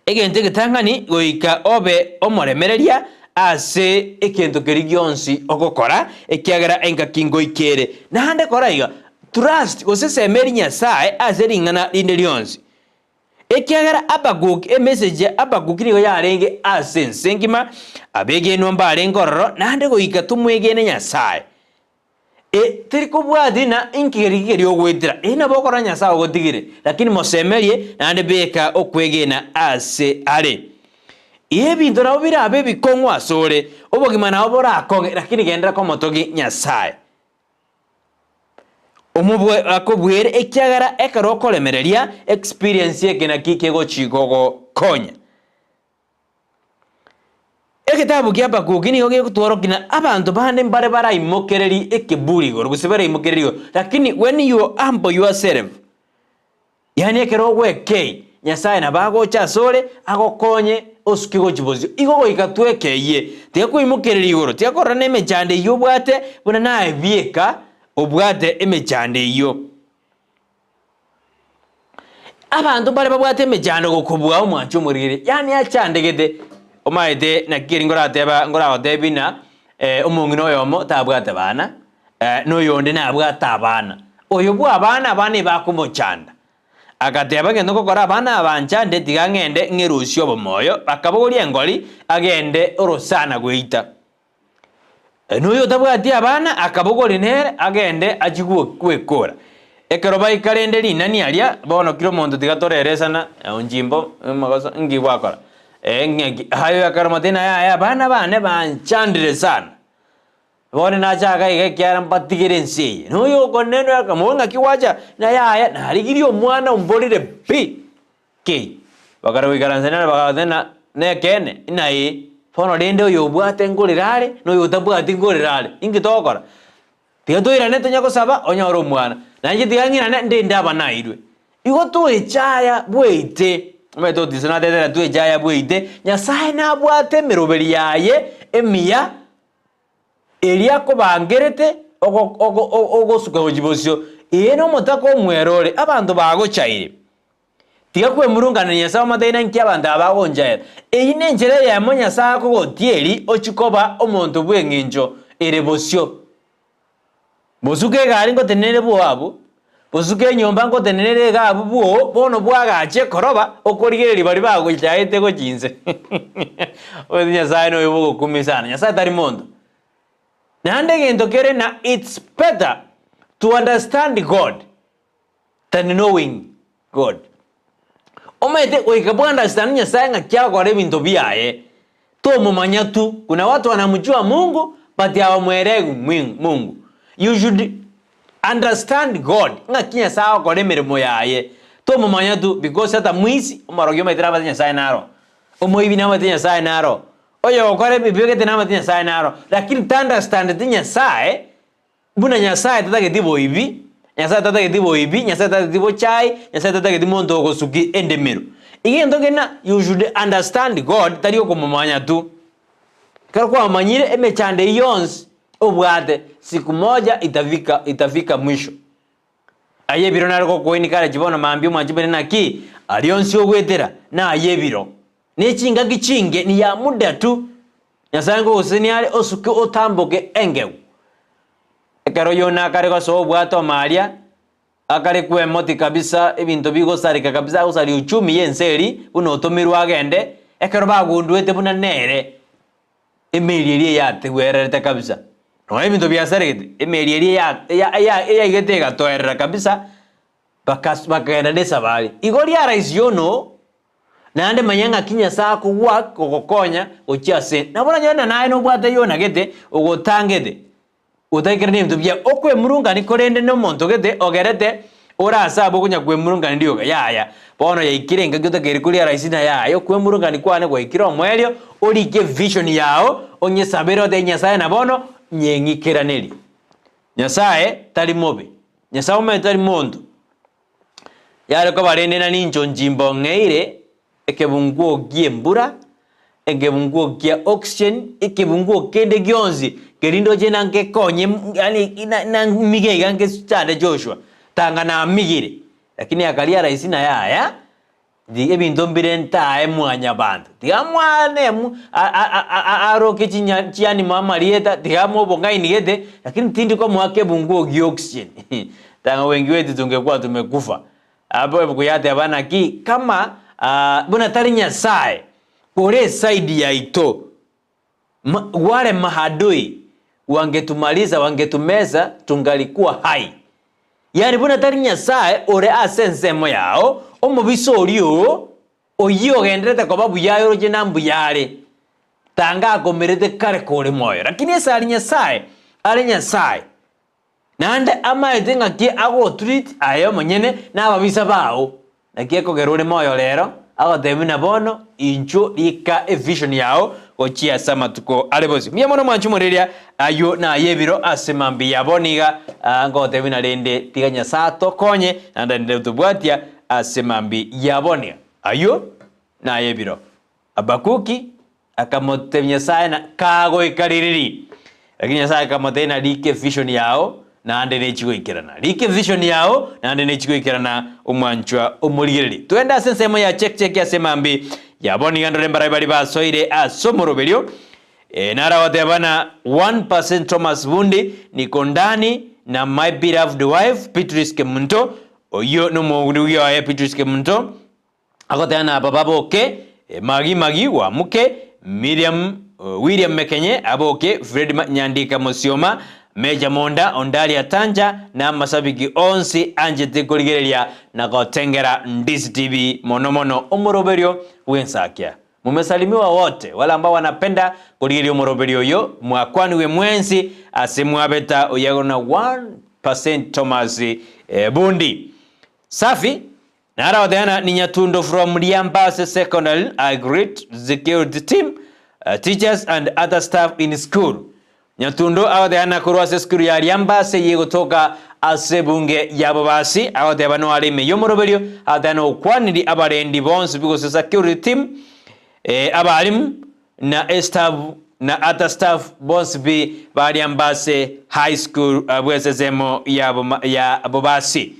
Egento egetang'ani goika obe omoremereria ase egento keria gionsi ogokora ekiagera engaki ngoika ere. Naende kora iga, trust gose semeria Nyasae ase ring'ana rinde rionsi. Ekiagera Habakuki, emessage ya Habakuki nigo yarenge ase ense engima, abegenwa mbarenge ororo, naende goika tomwegene Nyasae. E, teri kobwati na inki keria keria ogoetera, eyio nabo okorora Nyasae ogotigire, lakini mosemerie naende beka okwegena ase are. Ebinto nabo birabe ebikong'u asore, obogima nabo borakong'e, lakini genderera komotogia Nyasae. Omobue akobuere ekiagera ekero okoremereria experience eke naki kegochi gogokonya. Egetabu kia Habakuki nigo gegotworokia ng'a abanto bande mbare baraimokererie ekeburi igoro gose baraimokererie igoro, lakini when you humble yourself, yaani ekero ogwekei, Nyasaye nabo agocha asore agokonye osuke gochia bosio. Igo goika twekeyie, tiga koimokereria igoro, tiga korora na emechando eyio obwate buna naye bieka obwate emechando eyio. Abanto mbare babwate emechando gokobua omwancho omorigereria, yaani achandegete, omaete naki keri ngorateba ngoragotebie ng'a omong'ina oyomo tabwate bana, na oyonde nabwate abana. Oyo bwa abana, abana ebakomochanda. Agateba egento ngokora abana aba banchande tiga ng'ende ng'erusie obomoyo, akabogoria engori agende orosana goita. Na oyo otabwati abana akabogoria nere agende achie gwekora. Ekero baika rende rinani aria, bono kera omonto tiga toreresana, onchimbo, amagoso, nki gwakora? Ng'aki, aye akaromotebia naye aye abana bane banchandire sana. Bono nachaka iga ekiagera mbatigere ense eye. Na oyo okonene akamoboria ng'aki gwacha? Naye aye narigirie omwana omborire pi! Ki? Bakare goikaransa nere bagateeba ng'a nekeene, ng'a ee. Bono rende oyobwate nkorera are, na oyotabwati nkorera are. Inki togokora? Tiga toirane tonya gosaba onyore omwana, na inche tiga ng'irane ndende aba nairwe. Igo twechaya bweite, omanyete Otiso natebete ng'a twechaya bweite, Nyasae nabwate emeroberi yaye emiya eria akobangerete ogosuka gochia bosio. Ee nomotaka omwere ore, abanto bagochaire. Tiga kwemurungana na Nyasae omotebi nanki abanto aba bagonchaera. Eyio nenchera eyemo Nyasae akogotieri ochie koba omonto bw'eng'encho ere bosio. Bosuke egari ngotenenere bwoo abwo, bosuke enyomba ngotenenere iga abwo bwoo, bono bwagache ekoroba okorigereria baria bagochaete gochia inse. Omanyete Nyasae noyo bwogokumia sana, Nyasae tari monto. Naende egento kere na it's better to understand God than knowing God. Omanyete goika bwa understand Nyasae ng'aki agokora ebinto biaye, tomomanya tu, kuna watu wanamjua Mungu but hawamwelewi Mungu. You should understand God ng'aki Nyasae agokora emeremo yaye, tomomanya tu because hata mwizi omorogi omanyete namanyete Nyasae naro, omoibi namanyete Nyasae naro, oyogokora ebibe gete namanyete Nyasae naro, lakini ta understandeti Nyasae. Buna Nyasae tatageti boibi, Nyasae tatageti boibi, Nyasae tatageti bochai, Nyasae tatageti monto ogosuki endemero. Egento kena you should understand God tari okomomanya tu. Ekero kwamomanyire emechando eyio yonsi obwate siku moja itafika itafika mwisho. Aye ebiro nare gokoinika kare chibono mambia omwanchi bene naki aria onsi ogwetera naye ebiro. Ne chingaki chinge ni ya muda tu. Nyasae ngogosesenia are osuke otamboke engegu. Ekero Yona akare gosoa obwato ime aria, akare kwemoti kabisa, ebinto bigosareka kabisa, agosaria uchumi y'ense eria, buna otomirwe agende, ekero bagunduete buna nere, emeri eria eyategwererete kabisa. Nonya ebinto biasaregete, emeri eria eya eya eya eyaigete egatoerera kabisa, bakas bakagenda na esabari. Igo riaraisi Yona oo, Naende manya ng'aki Nyasae akogwa kogokonya gochia ase. Nabo oranyore ng'a naye nobwate Yona gete ogotangete, otaikerani ebinto biaye. Okwemurungani korende nomonto gete ogerete ore ase abwo okonya kwemurungani rioka. Yaya, bono yaikire engaki otakeire koria rahisi na yaya, okwemurungani kwane gwaikire omoerio, orike evision yao, onyesabere otebie Nyasae na bono nyeng'ikeranerie. Nyasae tari mobe, Nyasae omanyete tari monto. Yare koba rende na nincho nchimbong'eire ekebunguo gi'embura, ekebunguo kia oxygen, ekebunguo kende gionsi keria ndoche nangekonye yaani namige iga ngechande Joshua, tanga namigire, lakini akaria rahisi na yaya, ebinto mbire ntae mwanyabanto, tiga mwane aroke chianimo amarieta, tiga amoe obong'aini gete, lakini tindi komoa kebunguo gia oxygen tanga wengi wetu tungekuwa tumekufa. Apo ebuku yateba naki kama buna tari Nyasaye ore eside yaito, wale mahadui. Wangetumaliza, wangetumeza tungalikuwa hai. Yaani buna tari Nyasae ore ase ensemo yao, omobisa oria oo, oyio ogendererete koba buya aye oroche na mbuya are, tanga akomerete kare kore moyo. Lakini ase aria Nyasae are Nyasae, Naende amaete ng'aki agotreat aye omonyene na ababisa bao, naki ekogera ore moyo rero, agotebia buna bono inchuo rika evision yao gochia ase amatuko are bosio. Mbuya mono mwanche omoreria ayio naye ebiro ase mambia bono iga ngogotebia buna rende tiga Nyasae atokonye naende aenderere gotobwatia ase mambia bono iga. Ayio naye ebiro. Habakuki akamotebia Nyasae na kagoika ririri. Lakini Nyasae akamotebia na rika evision yao naende nechi goikerana. Rika evision yao naende nechi goikerana omwanchwa omorigereri. Twende ase ensemo ya check check ase mambi ya bono iga ndore mbarai baria basoire ase omoroberio. E, naro agoteba na 1% Thomas Bundi niko ndani na my beloved wife Beatrice Kemunto oyio nomorugi oye Beatrice Kemunto Agoteba naba baboke, Magi Magi Wamuke, Miriam William Mekenye aboke, Fred Nyandika Mosioma, Meja Monda, Ondaria Tanja, na amasabiki onsi anchete korigereria na gotengera Ndisi TV mono mono omoroberio bw'ensakia. Mumesalimiwa wote wale ambao wanapenda korigereria omoroberio oyo, mwakwanigwe mwensi ase mwabeta oyagoro na 1% Thomas Bundi. Safi. Naro agoteba ni Nyatundo from Liambase Secondary, I greet security team, teachers and other staff in school. Nyatundo agoteba na korwa ase esukuru ya Liambase eye egotoka ase ebunge ya Bobasi, agoteba no are ime y'omoroberio, agoteba na okwaniri abarendi bonsi bi gose security team, abalimu na estaff na other staff bonsi pi ba Liambase High School bw'esesemo ya Bobasi.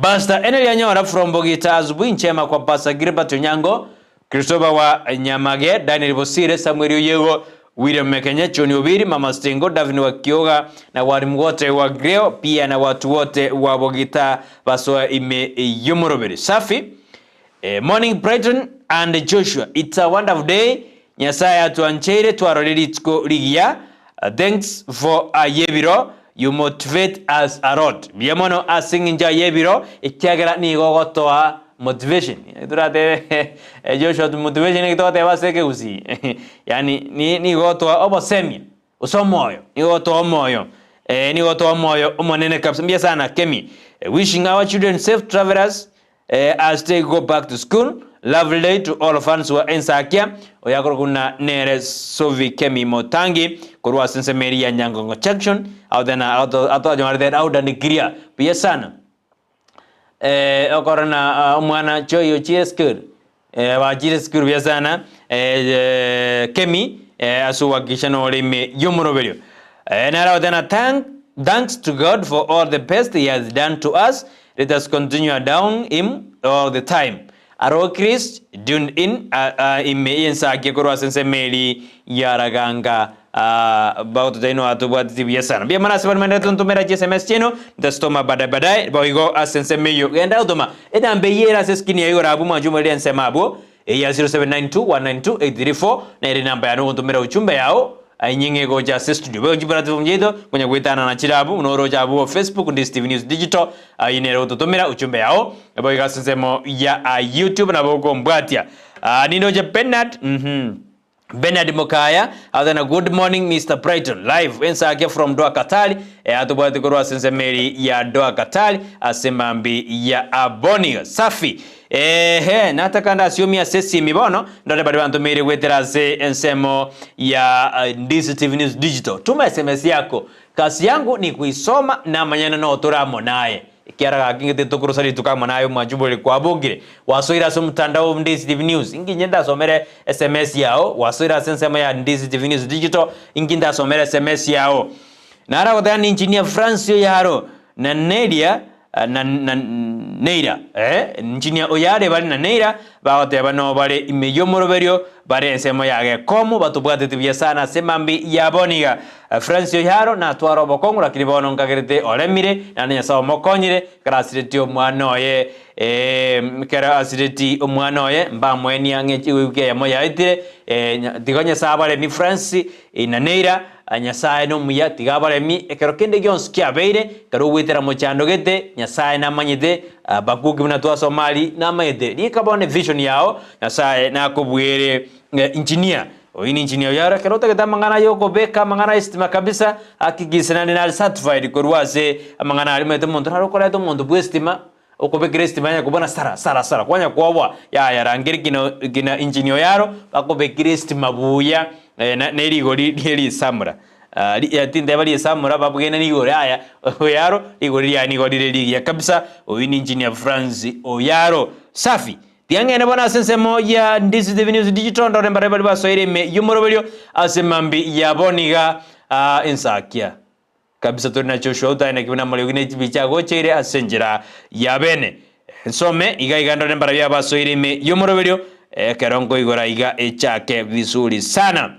Pastor Henry Anyora from Bogita Asubuhi njema kwa Pastor Gilbert Onyango, Christopher wa Nyamage, Daniel Bosire, Samuel Oyego, William Mekenye, John Obiri, Mama Stingo, Davin wa Kioga na walimu wote wa Greo pia na watu wote wa Bogita basoa ime yomoroberi. Safi. Eh, morning Brighton and Joshua. It's a wonderful day. Nyasaye atwancheire twarore rituko rigiya. Thanks for ayebiro you motivate us a lot. Mbuya mono ase eng'encho ayebiro ekiagera nigo ogotoa motivation. Toratebe Joshua motivation eki togoteba ase ekegusii yaani nigo ogotoa obosemia gose omoyo, nigo ogotoa omoyo nigo ogotoa omoyo omonene kabisa. Mbuya sana Kemi. Wishing our children safe travelers As they go back to school, lovely day to all fans wa Ensakia, oyakorokwa buna nere Sophie Kemi Motangi korwa ase ensemo eria ya Nyangongo Junction, agoteba atonyorete loud and clear buya sana. Eh, okorora na omwana Joy ochire school, eh, bachire school buya sana, eh, Kemi eh, ase ogohakikisha nore ime y'omoroberio. Eh, nere agoteba na thank, thanks to God for all the best he has done to us, Let us continue adown him all the time. Aro Christ tuned in ime y'ensaki korwa ase ensemo eri ya Raganga bagototebia inwe atobwateti buya sana. Mbuya mono ase baria maenderete gontomera chi sms chiaino, ntasitoma baadaye baadaye boigo ase ensemo eyio. Genda gotoma enamba eyio ere ase eskrini yago igoro abwo mwanche omoerio ensemo abwo Eya 0792192834 nere enamba yane ogontomera uchumbe yao enyeng'e egocha ase studio. Boigo chiplatform chiaito konya goetana na chire abwo buna oroche abwo Facebook ndi Steve News Digital ayio nere ogototomera uchumbe yao boigo ase ensemo ya YouTube nabo okombwatia. Nindoche Bernard uhmm. Bernard Mokaya agoteba good morning Mister Brighton live ensake from Doha Qatar atobwate korwa ase ensemo eri ya Doha Qatar ase mambi ya Aboni safi ehe nataka ndasiomie ase esimi bono ndore baria bantomeire goetera ase ensemo ya Ndisi TV News Digital tuma sms yako kasi yangu ni kuisoma namanyane notore amo naye Ekiara gaki ngete tokorosa rituko amo naye omwanchi oborere kwabokire, gwasoire ase omotandao o Ndisi TV News, inki inche ndasomere sms yao, gwasoire ase ensemo ya Ndisi TV News Digital, inki ndasomere sms yao. Naro agoteba ni Engineer Francis Oyaro na Neria na na Neira eh, Engineer Oyare bare na Neira bagoteba noo bare ime y'omoroberio bare ensemo ya Gekomo batobwateti buya sana ase mambi yabo niga Francis Oyaro natware obokong'u lakini bono nkagerete oremire naende Nyasae omokonyire ekero asireti omwana oye ekero asireti omwana oye mbamoenia ng'a ewiki eyemo yaetire tiga Nyasae abaremi Francis na Neira. Nyasae nomuya, tiga abaremi ekero kende gionsi kiabeire, ekero ogoetera mochando gete, Nyasae namanyete, Habakuki buna twasoma aria, namanyete. Rika bono evision yao, Nyasae nakobuere engineer. Oyio ni engineer oyio ekero otagete amang'ana ya okobeka amang'ana ya estima kabisa, hakikisha naende nare certified korwa ase amang'ana aria, omanyete omonto nare okoreta omonto bwa estima, Okobekera estima yanya kobua na sara sara sara kwanya koboa yaya rangeria kina kina engineer oyaro bakobekere estima buya na ne rigori rie risamura tinteba risamura babwene rigori yaya oyaro rigori riaye nigo rire rigiya kabisa oyio ni engineer Francis oyaro safi. Tiga ng'ende bono ase ensemo ya Ndizi TV News Digital ndore mbare baria basoire ime y'omoroberio ase mambia ya bono iga ensakia. Kabisa tori na Joshua otaeneki buna amariugi ne chibicha agocheire ase enchera ya bene. Nsome iga iga ndore mbarabio abasoire ime y'omoroberio ekero nkoigora iga echake vizuri sana.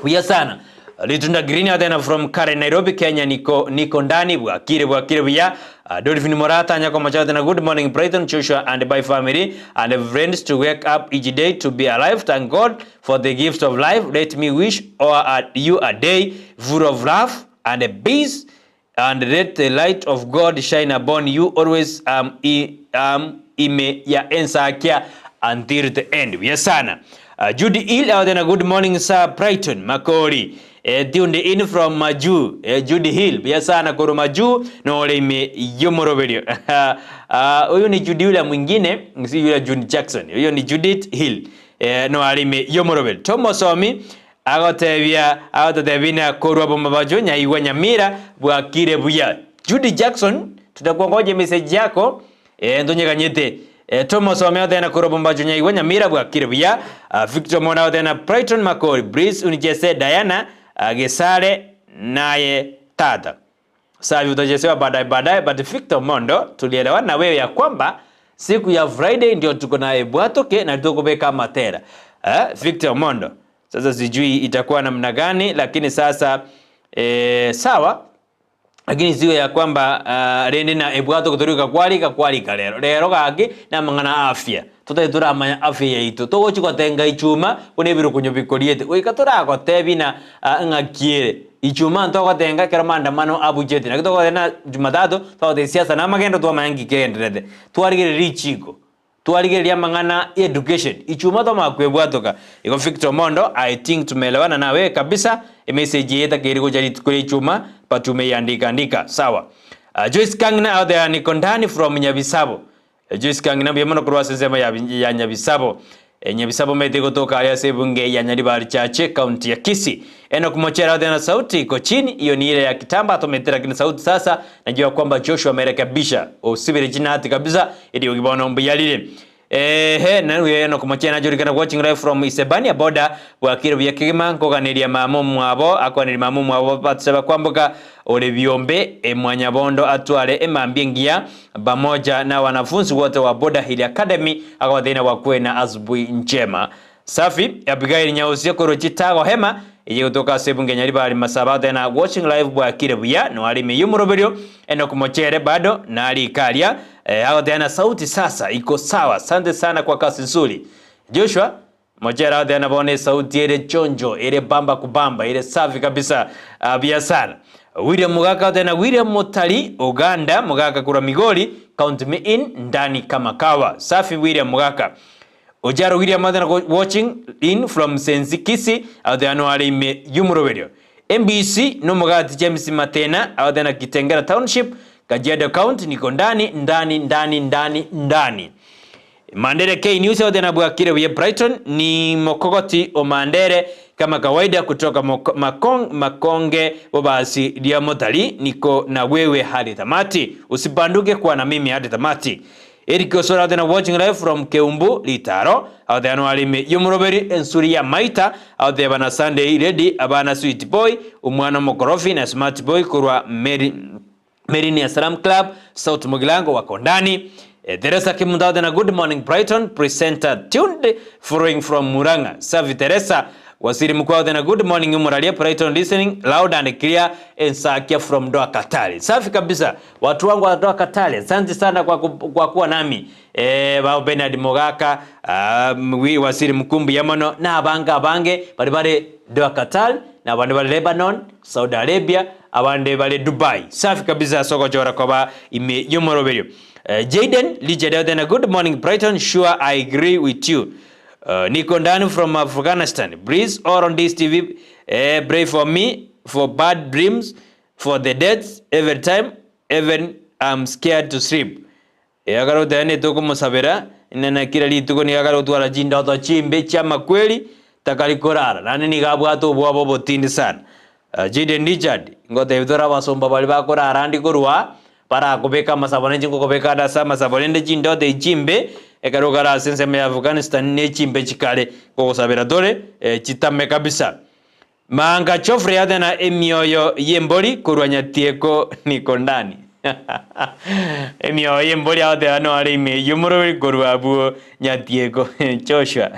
Buya sana. Ritunda Green Athena from Karen Nairobi Kenya niko niko ndani bwakire bwakire buya. Uh, Dolphin Morata nyako macha tena good morning Brighton Joshua and by family and friends to wake up each day to be alive thank God for the gift of life let me wish all you a day full of love and peace and let the light of God shine upon you always am i am ime ya ensakia until the end buya sana uh, Judy Hill out there good morning sir Brighton Makori eh, tuned in from Maju eh, Judy Hill buya sana koro Maju nore ime yomoroberio uh, huyu ni Judy yule mwingine si yule Judy Jackson huyo ni Judith Hill Eh, noarime y'omoroberi. Tomosomi agotebia agototebia ina korwa bomabacho nyaigwa nyamira bwakire buya. Judy Jackson tutakuongoja message yako eh, ntonyeganyete eh, tomosomi agotebia korwa bomabacho nyaigwa nyamira bwakire buya. Uh, Victor Mona agotebia Brighton Makori Brice unichese Diana uh, Gesare naye tata Savi utachezewa baadaye baadaye, but Victor Mondo tulielewana na wewe ya kwamba siku ya Friday ndio tuko naye Bwatoke na tukubeka matera eh, Victor Mondo. Sasa sijui itakuwa namna gani, lakini sasa eh, sawa lakini siwe ya kwamba uh, rende na ebwato kutorika kwalika kwalika lero lero gaki namang'ana afya totari toramanya afya yaito togochi gotenga ichuma buna ebirokonyo bikoriete goika toragotebi na uh, ng'aki ere Ijumaa ntogotenga ekero maandamano abuchete, naki togoteba na Jumatatu togoteba siasa na amagendo twamanya nki kegendererete. Twarigereria richiko, twarigereria amang'ana ya education, Ijumaa twamanya kwebwatoka. Igo Victor Omondo, I think tumeelewana na wewe kabisa, emessage eye etakeire gocha rituko ria Ijumaa but umeiandika andika, sawa. Joyce Kang'ina out there niko ndani from Nyabisabo. Joyce Kang'ina mbuya mono korwa ase ensemo ya ya Nyabisabo. Nyabisabo omanyete gotoka aria ase ebunge ya Nyaribari Chache, county ya Kisii. Enock Mochera oteba na sauti iko chini, iyo ni ile ya kitambo atomete lakini sauti sasa najua kwamba Joshua amerekebisha. Osibire chinati kabisa eriogi bono mbuya rire. Ehe, naruya Enock Mochera nachorikana watching live from Isebania border bwakire buya kegima nkoganeria mama omwabo akoganeria mama omwabo Batseba kwamboka Ore biombe, e Mwanyabondo atware emambia engiya pamoja na wanafunzi wote wa Border Hill Academy agobateina bakwe na asubuhi njema. Safi, Abigail Nyausia korwa Chitago Hema eye gotoka ase ebunge ya Nyaribari Masaba agotebi na watching live bwakire buya noare ime y'omoroberio Enock Mochere bado nare ikaria eh, agotebi na sauti sasa iko sawa asante sana kwa kazi nzuri Joshua Mochere agotebi na bono esauti ere chonjo ere bamba kubamba ere safi kabisa ah, buya sana William Mugaka agotebi na William Mutari Uganda Mugaka korwa Migori count me in ndani kama kawa safi William Mugaka Ojaro William agotebi na watching in from Sensi Kisii agotebi no are ime y'omoroberio MBC nomogati James Matena agotebi na Kitengela Township Kajiado County niko ndani ndani ndani ndani ndani Mandere K News yote na bwakire buya Brighton ni mokogoti o Mandere kama kawaida kutoka makong, makonge bobasi lia motari niko na wewe hadi tamati usibanduke kwa na mimi hadi tamati Eric Osora out there watching live from Keumbu Litaro out there no alime yomuroberi ensuri ya maita out there bana Sunday ready abana sweet boy umwana mokorofi na smart boy kurwa Mary Merini ya Salam Club, South Mugilango wako ndani. Eh, Teresa Kimundade na Good Morning Brighton presenter tuned following from Murang'a. Safi Teresa Waziri Mkuu na Good Morning Muralia Brighton listening loud and clear Ensakia from Doha Katari. Safi kabisa. Watu wangu wa Doha Katari. Asante sana kwa, ku, kwa kuwa nami. Eh, bao Bernard Mogaka, uh, Waziri Mkumbi Yamono na abanga abange bari bare Doha Katari. Na abande bare Lebanon, Saudi Arabia, abande bare Dubai. Safi kabisa ase ogochora koba ime y'omoroberio. Jayden Richard agoteba good morning Brighton, sure I agree with you. Niko ndani from Afghanistan. Please all on this TV eh, pray for me for bad dreams, for the deaths every time, even I'm scared to sleep. Eakare goteba netokomosabera, inee na kera rituko nigo akare gotwara chindoto chimbe chi'amakweri, takari korara, naende nigo abwate obwoba obotindi sana. Jayden Richard, Ngotebi tore abasomba baria bakorara ande korwa barakobeka amasabo nainche ngokobeka ande ase amasabo rende chindoto echi chimbe ekero okare ase ensemo ya Afghanistan ne chimbe chikare ngogosabera tore chitame kabisa. Manga Geoffrey Athena emioyo y'embori korwa Nyatieko Nikondani. Emioyo y'embori agoteba noare ime y'omoroberi korwa abwo Nyatieko Joshua.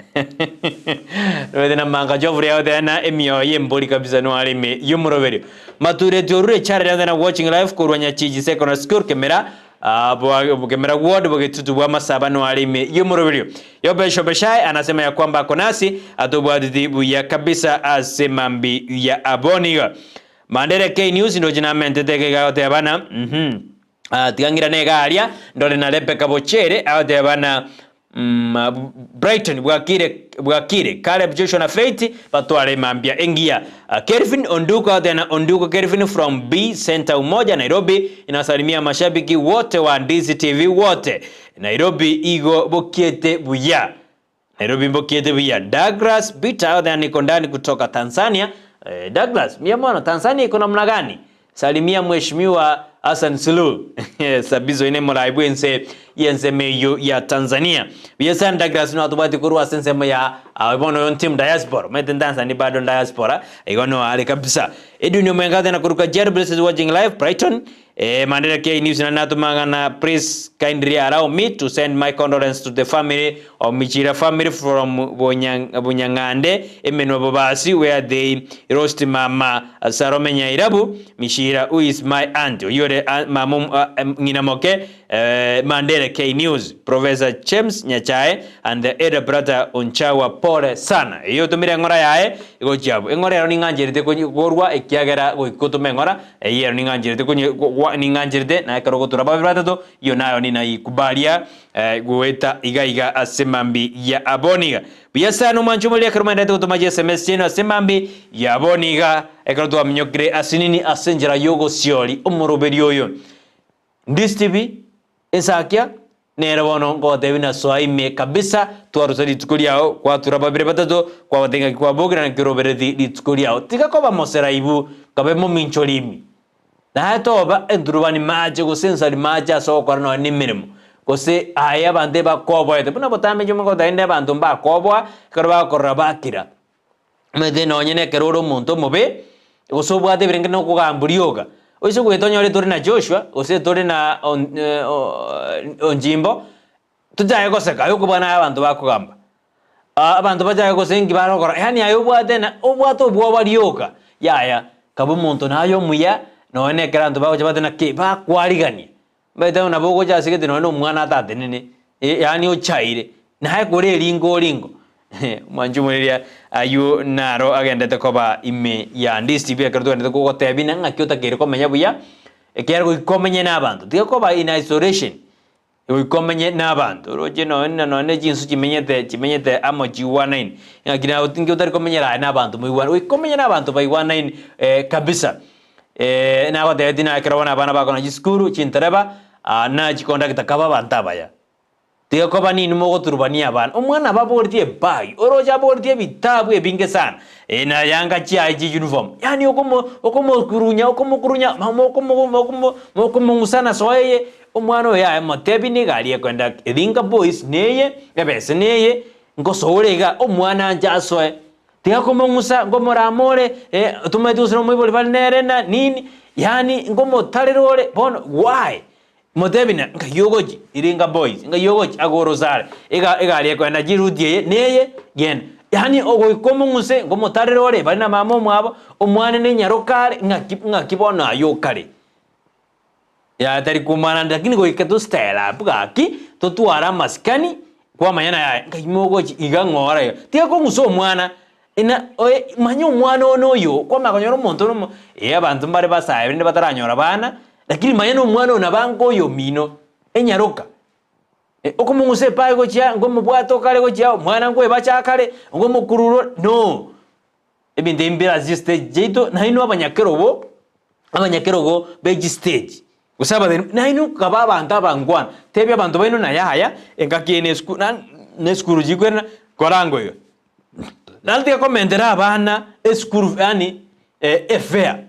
Nomanyete na Manga Geoffrey agoteba na emioyo y'embori kabisa noare ime y'omoroberi. Matureti orure Charity Athena watching live korwa Nyachiji Secondary School Kemera Kemera Ward bogetutu bwa Masaba noare ime y'omoroberio. Yobesh Obeshai anasema ya kwamba ako nasi atobwateti buya kabisa ase mambi ya aboniga. Mandere K News ndoche namentete ekeiga agoteba bana mhm ah, tiga ng'irane iga aria ndore na Rebecca Bochere agoteba bana mm, Brighton bwakire bwakire Caleb Joshua na Faith batware mambia engiya. Ah, Kelvin Onduko agoteba na Onduko Kelvin from B Center Umoja Nairobi inasalimia mashabiki wote wa Ndizi TV wote Nairobi igo bokiete buya. Nairobi mbokiete buya. Douglas Peter then niko ndani kutoka Tanzania. Eh, Douglas, mia mono Tanzania iko namna gani? Salimia mheshimiwa Hassan Suluhu. Sabizo ine morai bwense yense meyo ya Tanzania. Buya sana Douglas no atubati korwa ase ensemo ya uh, bono yon team diaspora. Mete Tanzania bado diaspora. Igo no ale kabisa. Edwin Omwenga tena kuruka Jerry Blessed watching live Brighton. Eh, Mandela K News na natuma ng'a please kindly allow me to send my condolence to the family of Michira family from Bunyang, Bunyang'ande Emenwa Bobasi where they lost mama Salome Nyairabu Michira who is my aunt oyore uh, mama uh, ng'ina moke eh, Mandela K News Professor James Nyachae and the elder brother Onchawa pole sana eyo otomire eng'ora yaye igochia abwo eng'ora ero ning'ancherete korwa ekiagera goika otome eng'ora Eyio ero ning'ancherete konye gwa ning'ancherete, na ekero ogotura babere batato, eyio nayo ninaikubaria goeta iga iga ase mambi ya aboniga. Buya sana omwanche omoriri ekero mwenderete gotoma chiSMS chiaino ase mambi ya aboniga, ekero twaminyokire ase nini ase enchera y'ogosiori omoroberi oyo. Ndisitibi, ensakia, Nere bono ngogotebia nasoa ime kabisa, twarusa rituko riao, gwatura babere batato, kwabatebia ng'aki kwabokire naki orobereti rituko riao. Tiga koba moseraibu, kabe mominchori ime. Naye toba enturubani mache gose ensari mache ase ogokora nonya nemeremo, gose aye abanto ebakoboete, buna botambe inche omogotebia rende abanto mbakoboa, ekero bagokorora bakira. Omanyete nonye nekero ore omonto omobe, gose obwate ebirengererio na okogambwa rioka, oise goeta onyore tore na Joshua, gose tore na Onjimbo, tochake goseka aye okobua naye abanto bakogamba. Abanto bachake gose nki barokora, yaani aye obwate na obwate obwoba rioka, yaya, kabe omonto naye omuya, nonye na ekero abanto bagocha bate naki, bakwarigania. Omanyete nabo ogocha ase gete nonya na omwana atatenene, yaani ochaire, naye kore eringo oringo. Omwanchi omoreria aywo naro agendete koba ime ya ndisibi ekero togendete kogotebia na ng'aki otakeire komenya buya, ekiagera goika omenye na abanto, tiga koba in isolation, goika omenye na abanto. Oroche nonya nonya na chinsu chimenyete chimenyete amo chiigwanaine, ng'aki naye nki otari komenyera aye na abanto moigwane, goika omenye na abanto baigwanaine kabisa. Nagotebetie naye ekero bono abana bakona chisukuru, chintereba, na chikondakta kaba abanto abaya. Tiga koba ninwe mogoturubania abana. Omwana aba aboretie ebag, oroche aboretie ebitabu ebinge sana, na yanga chiaye chi uniform. Yaani okomo okomokurunya okomokurunya mama okomo okomo mokomong'usana soa eye, omwana oyo yaya motebi negari ekoenda Thinga Boys neye, ebese neye, ngosoore iga, omwana anche asoe. Tiga komong'usa, nkomorama ore, eh, tomaeti gose nomoibori bare nere na nini, yaani nkomotarera ore, bono why? Motebi na nkai ogochia, Iringa Boys, nkai ogochia agwo Rosare, ega egari ekoenda chiruti eye neye, genda. Yaani ogoika omong'use, nkomotarera ore, bare na mama omwabo, omwana nenyaroka are, ng'aki ng'aki bono aywo okare. Yaya tari komana ande lakini goika to style up gaki totware amasikani kwamanya na yaya nkai mogochi iga ng'ora iga. Tiga kong'usa omwana. Ina oe manya omwana one oyo, kwamanya konyora omonto ore omo eh abanto mbare basae rende bataranyora bana, lakini manya na omwana oyo nabo ange oyo omino, enyaroka. Okomong'usa epae gochia, nkomobwata okare gochia, omwana nkoebacha akare, nkomokurura, no. Ebinto ebi mbire ase chistage chiaito, nainwe abanyakerogo, abanyakerogo be chistage, gose abatenenku, nainwe kaba abanto abangwana, tebia abanto baino na yaya, engaki eye na esukuru na na esukuru chikwerena, koranga iga. Naende tiga komentera abana esukuru yaani efare.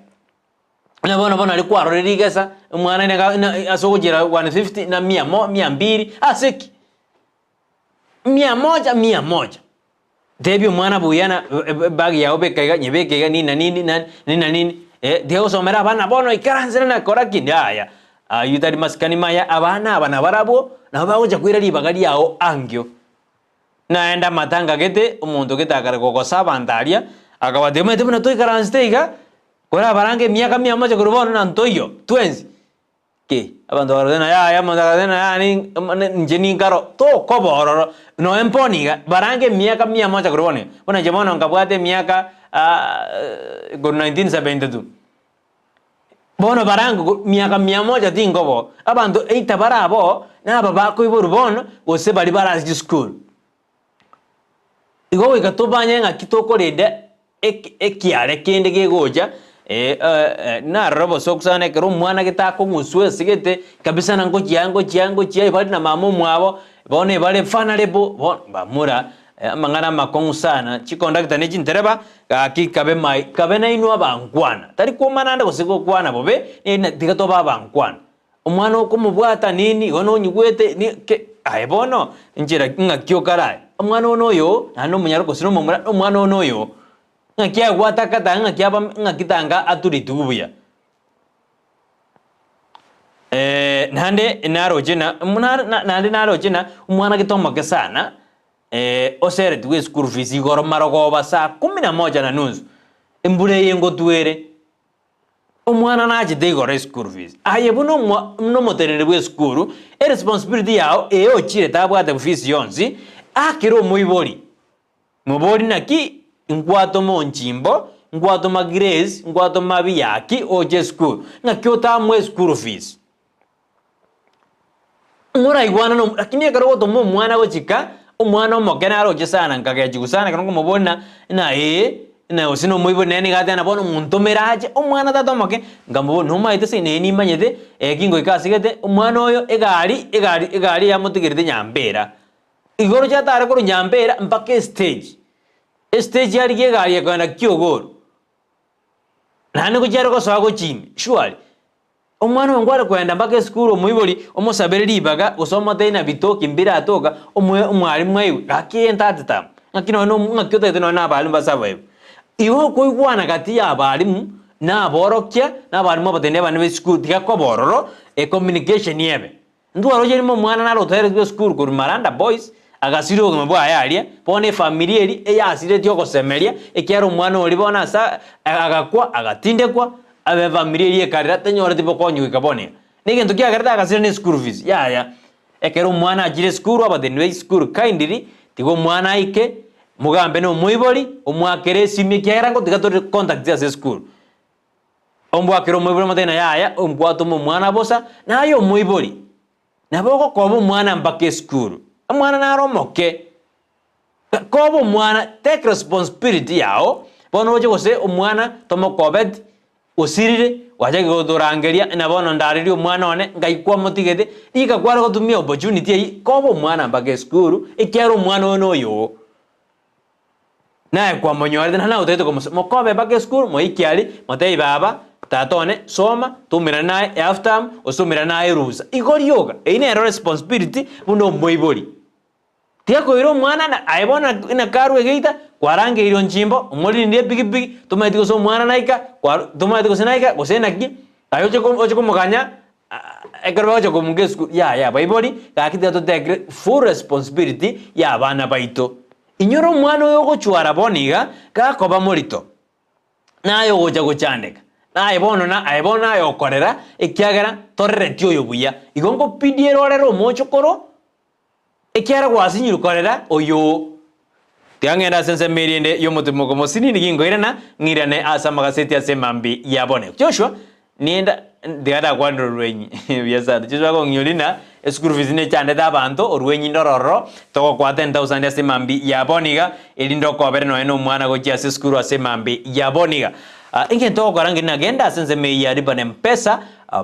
Buna bono bono aria kwarorire rigesa, omwana niga na ase ogochiera 150 na mia mo mia mbiri, ase ki? Mia moja mia moja. Tebia omwana buya na ebag yago beka iga nyebeke iga nini na nini na nini na nini, eh, tiga gosomera abana bono ikaransera na kora ki yaya, aywo tari masikani maya, abana aba nabarabwo, nabo bagocha koira ribaga riago ankio. Naende amatanga gete, omonto gete akare gogosa abanto aria, akabatebia, Omanyete buna toikaransete iga, korabarange emiaka mia mocha korwa bono na ntoiyo twensi. Ki? Abanto bakarora ng'a yaya, omonto akabatebia ng'a yaya nin inche ninkaro, tokoba ororo, nonya mbono iga, barange emiaka mia mocha korwa bono iga. Buna inche bono nkabwate emiaka korwa 1972. Bono barange go miaka mia moja tinkobo, abanto either bare aboo, naba bakoiborwa bono, gose baria bare ase chisukuru. Igo goika tobanye ng'aki tokorenda eke ekiare kende gegocha narora obosoku sana ekero omwana gete akong'uswa ase gete, kabisa na ngochia ngochia ngochia ebare na mama omwabo, bono ebare vulnerable, bono bamura amang'ana amakong'u sana, chikondakta ne chintereba, gaki kabe mai kabe nainwe abankwana, tari kwomana ande gose gokwana bobe, na tiga tobe abankwana. Omwana okomobwata nini, igo nonyigwete ni ke aye bono, inchera ng'aki okare aye, omwana one oyo, naende omonyaro gose na omomura, omwana one oyo, ng'aki agwataka tanga ng'aki aba ng'aki tanga aturitwe buya. Naende naroche na naende naroche na omwana gete omoke sana, oseretigwe eschool fees igoro marogoba saa kumi na moja na nusu, embura eye ngotwere, omwana nachete igoro eschool fees. Aye buna omwa buna omoteneneri bwa esukuru, eresponsibility yago eye ochire tabwate fees yonsi, akere omoibori. Mobori naki nkwatoma onchimbo, nkwatoma Grace, nkwatoma Biyaki oche esukuru, ng'aki otamoe eschool fees? Moraigwane no lakini ekero ogotoma omwana gochika, omwana omoke naro oche sana nkagechiwa sana ekero nkomoboria na na ee, na gose na omoibori nere nigo ateba bono montomere ache, omwana tata omoke, nkamoboria nomaete ase ee nimanyete, eki ngoika ase gete, omwana oyo egari egari egari yamotigerete nyambera. Igoro chiatare korwa Nyambera mpaka estage, estage yarigia egari ekogenda Kiogoro, naende ngochia gosoa gochia ime surely. Omwana oyo nkware kogenda mpaka esukuru omoibori omosabere ribaga gose omotebie na bitoki mbiratoka omoe omwalimu aigwe gaki eye third term ng'aki nonye na ng'aki otagete nonye na abalimu basurvive. Igo okoigwana gati ya abalimu na aborokia na abalimu abateneneri abande ba esukuru tiga koba ororo ecommunication ebe. Ntwaroche rimo omwana nare otoeretigwe esukuru korwa Maranda Boys, agasiria obogima bwaye aria, bono efamiri eria eyasiretie ogosemeria, ekiagera omwana oria bono ase agakwa agatindekwa, abe efamiri eria ekarera tenyoreti bokonyi goika bono iga. Na egento kiagerete agasira ne eschool fees, yaya. Ekero omwana achire esukuru abateneneri ba esukuru kindly, tiga omwana aike, mogambe na omoibori, omoakere esimi ekiagera ngotiga tore contacts ase esukuru. Ombwakere omoibori omotebie na yaya, nkwatoma omwana bosa, na aye omoibori, nabo ogokoba omwana mpaka esukuru. Omwana nare omoke, koba omwana, take responsibility yago, bono oche gose omwana tomokobeti, osirire, gwachakire gotorangeria ng'a bono ndarerie omwana one, ngai kwamotigete, rika kware gotumia opportunity eyio, koba omwana mpaka esukuru, ekiagera omwana oyo noyoo. Naye kwamonyorete, naende naye otagete komosoa, mokobe mpaka esukuru, moike aria, motebie baba, tata one, soma, toumerane naye ehalf term, gose toumerane naye erusa. Igo rioka, eyio nero responsibility buna omoibori. Tiga koira omwana na aye bono naki karwe egeita, kwarangeirie onchimbo, omorindie epikipiki, tomaeti gose omwana naika, kwaru tomaeti gose naika, gose naki, aye oche oche komoganya ekero bagocha komunga esukuru, yaya abaibori, gaki tiga totekire full responsibility ya abana baito. Inyora omwana oyo ogochwara bono iga, gakoba morito, naye ogocha gochandeka, naye bono na aye bono naye okorera, ekiagera torereti oyo buya. Igo nkobidi ere orere omochokoro, ekiagera gwasinyirwe korera oyoo. Tiga ng'ende ase ensemo eria ende y'omotimoko mosinini ginkoirana, ng'irane ase amagaseti ase emambi ya bone. Joshua, nienda, tiga ndakwanere orwenyi buya sana. Joshua akong'iyoria ng'a eschool fees nechandete abanto, orwenyi ndoro ororo, togokoa 10,000 ase emambi ya bono iga, erinde okobere nonya na omwana gochia ase esukuru ase emambi ya bono iga. Egento ogokora ngeria nagenda ase ensemo eyio ya Lipa na Mpesa,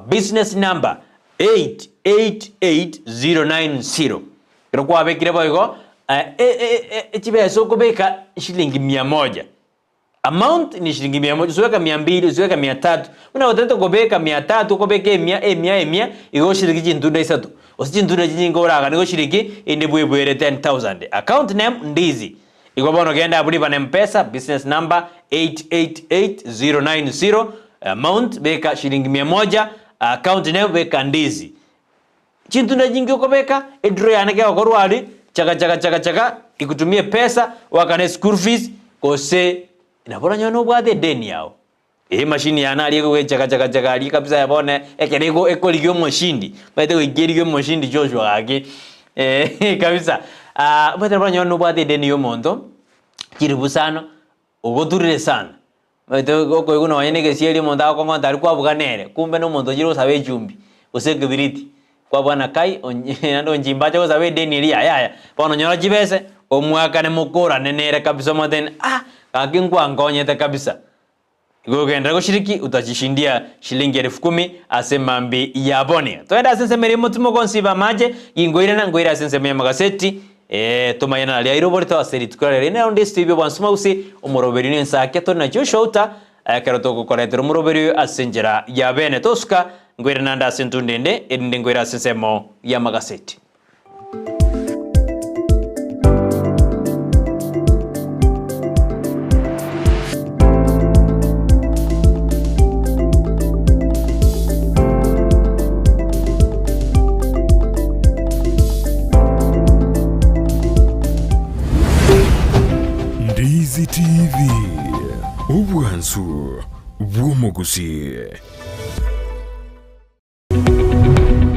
business number 888090. Ekero kwabekire boigo, chibesa okobeka shilingi mia moja. Amount ni shilingi mia moja, usiweka mia mbili, usiweka mia tatu. Buna otagete kobeka mia tatu, okobeka emia, emia, emia, igo oshiriki chintunda isato. Gose chintunda chinyinge oraganie goshiriki, inde bwebwere 10,000. Account name, Ndizi. Igo bono genda abwo riba na Mpesa, business number 888090, amount beka shilingi mia moja, account name beka Ndizi. Chintunda nyinge okobeka, edraw yane kegokorwa aria, chaka chaka chaka chaka, ikutumie pesa, oakane school fees, gose nabo oranyore nobwate edeni yao. Emashini yane aria egochaka chaka chaka aria kabisa ya bono ekero ego ekorigia omoshindi, omanyete goika erigie omoshindi Joshua gaki kabisa. Omanyete nabo oranyore nobwate edeni ya omonto, chiribu isano, ogoturire sana, omanyete okoigwa nonye na egesieri omonto agokong'ota aria kwabuga nere, kumbe na omonto ochire gosaba echumbi, gose ekebiriti, kwabua na kai onye naende onchimba ache gosaba edeni eria yaya, bono nyora chibese, omwakane mokorane nere kabisa omotebie ng'a ah, gaki nkwankonyete kabisa. Igo ogenderere goshiriki utachishindia shilingi elfu kumi ase mambi ya boni. Togende ase ensemo eria y'omotimo ogonsiba amache, ginkoirana nkoire ase ensemo y'amagaseti, ee, tomanye naria aire oborito ase rituko riaye rinde onde Steve Obwansuma gose omoroberi n'ensake tore na Joshua Outa ekero togokoretera omoroberi oyo ase enchera ya bene. Tosuka nkoire nande ase entunda ende erinde nkoire ase ensemo y'amagaseti. Ndizi TV, obwansu bw'omogusii.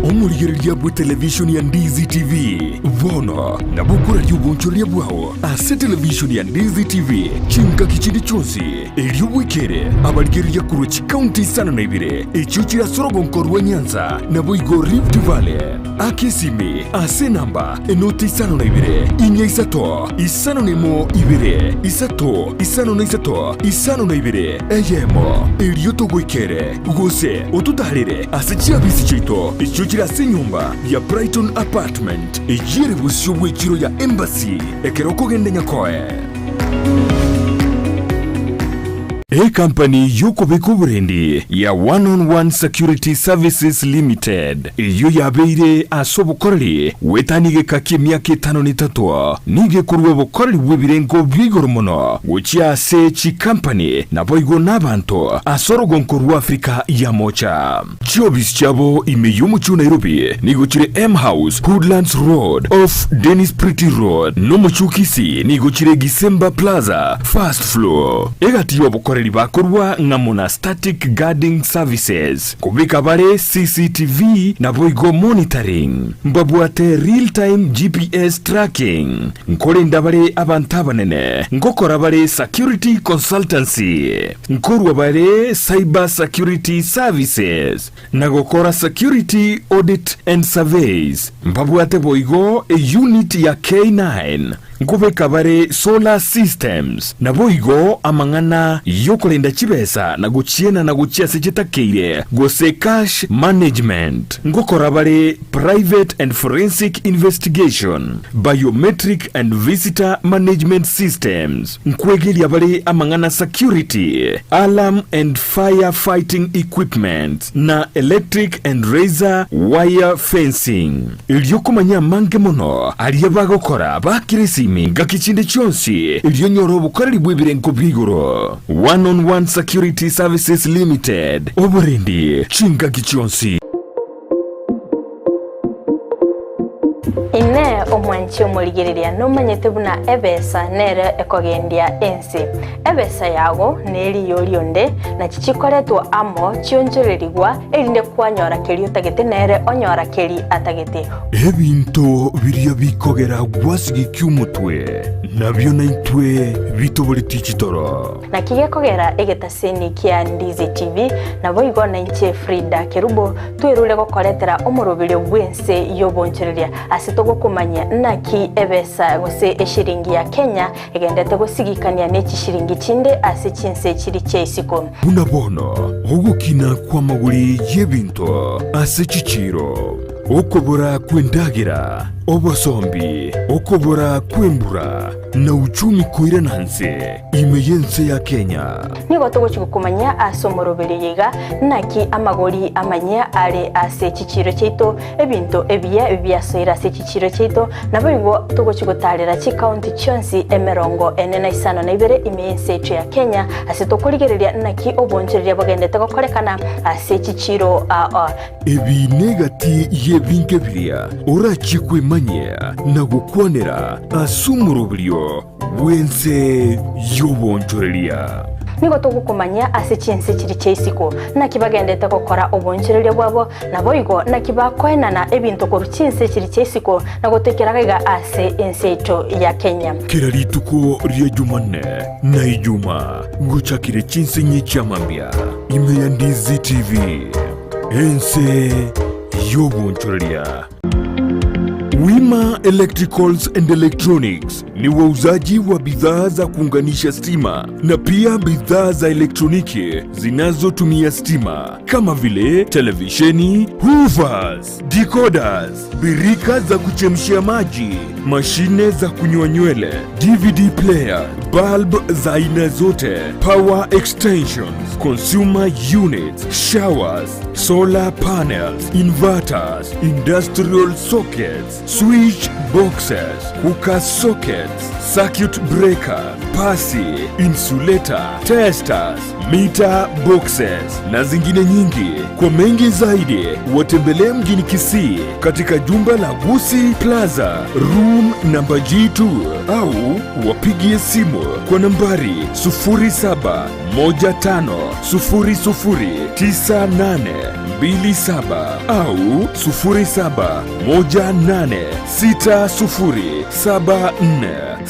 Omorigereria bw'etelevishoni ya Ndizi TV bono nabo okoraria obonchoreria bwao ase televishoni ya Ndizi TV chingaki chinde chionsi, erio bwekere abarigereria korwa chikaunti isano na ibere echio chire ase orogonko rwa Nyanza naboigo Rift Valley. Aka esimi ase enamba enoti isano na ibere, inya isato, isano na emo ibere, isato, isano na isato, isano na ibere, eyemo, erio togoikere. Gose ototaarere ase chiabisi chiaito echio chire ase enyomba ya Brighton Apartment, eyio ere bosio bw'echiro ya Embassy, ekero okogenda Nyakoe. Ekampani y'okobeka oborendi ya One on One Security Services Limited, eyio yabeire ase obokoreri goetania egeka ki'emiaka etano na etato, nigo ekorua obokoreri bw'ebirengo bia igoro mono gochia ase chikampani naboigo nabanto ase orogonko rwa Afrika ya Mocha. Chiofisi chiabo ime y'omochie o Nairobi nigo chire M House, Hoodlands Road, off Dennis Pretty Road, n'omochie o Kisii nigo chire Gisemba Plaza, First Floor. Egati y'obokoreri bakorua ng'amo na Static Guarding Services, kobeka bare CCTV naboigo monitoring. Mbabwate real time GPS tracking, nkorenda bare abanto abanene, ngokora bare security consultancy. Nkorua bare Cyber Security Services na gokora Security Audit and Surveys. Mbabwate boigo eunit ya K9. Nkobeka bare Solar Systems naboigo amang'ana yokorenda chibesa na gochienana gochia ase chitakeire gose Cash Management. Ngokora bare Private and Forensic Investigation, Biometric and Visitor Management Systems. Nkwegeria bare amang'ana security, alarm and fire fighting equipment, na electric and razor wire fencing. Erio komanya amange mono aria bagokora bakire esimi ngaki chinde chionsi erio onyore obokoreri bw'ebirengo bia igoro. One on One Security Services Limited, oborendi chingaki chionsi. Inee! Omwanchi omorigereria nomanyete buna ebesa nere ekogendia ense? Ebesa yago neriyo rionde, nachi chikoretwa amo chionchorerigwa, erinde kwanyora keria otagete nere onyora keri atagete. Ebinto biria bikogera gwasigikia omotwe, nabio naintwe bitoboretie chitoro. Naki gekogera egetaseni kia Ndizi TV, naboigo nainche Frida Kerubo, twerure gokoretera omoroberio bw'ense y'obonchoreria ase togokomanyia naki ebesa gose eshiringi ya Kenya egendete gosigikania ne chishiringi chinde ase chinse chiri chia isiko. Buna bono ogokina kw'amagori y'ebinto ase chichiiro, okobora kw'endagera, obosombi, okobora kw'embura, na uchumi koirana nse ime y'ense ya Kenya. Nigo togochia gokomanyia ase omoroberio oyo iga, naki amagori amanyia are ase chichiiro chiaito, ebinto ebiya biasoire ase chichiiro chiaito, naboigo togochia gotaarera chikaunti chionsi emerongo ene na isano na ibere ime y'ense yaito ya Kenya, ase tokorigereria naki obonchoreria bogendete gokorekana ase chichiiro aa. Ebi negati y'ebinto biria orachie kwemanyia na gokwanera ase omoroberio bw'ense y'obonchoreria. Nigo togokomanyia ase chinse chiria chia isiko, naki bagendete gokora obonchoreria bwabo, naboigo naki bakoenana ebinto korwa chinse chiria chia isiko na gotoikera gaiga ase ense yaito ya Kenya. Kera rituko ria Jumanne na Ijuma gochakire chinse inye chi'amambia ime ya Ndizi TV, ense y'obonchoreria. Wima Electricals and Electronics ni wauzaji wa bidhaa za kuunganisha stima na pia bidhaa za elektroniki zinazotumia stima kama vile televisheni, hoovers, decoders, birika za kuchemshia maji, mashine za kunyoa nywele, DVD player, bulb za aina zote, power extensions, consumer units, showers, solar panels, inverters, industrial sockets, switch boxes, cooker sockets, circuit breaker, pasi, insulator, testers, meter boxes na zingine nyingi. Kwa mengi zaidi watembelee mjini Kisii katika jumba la Gusii Plaza room namba G2 au wapigie simu kwa nambari 0715009827 au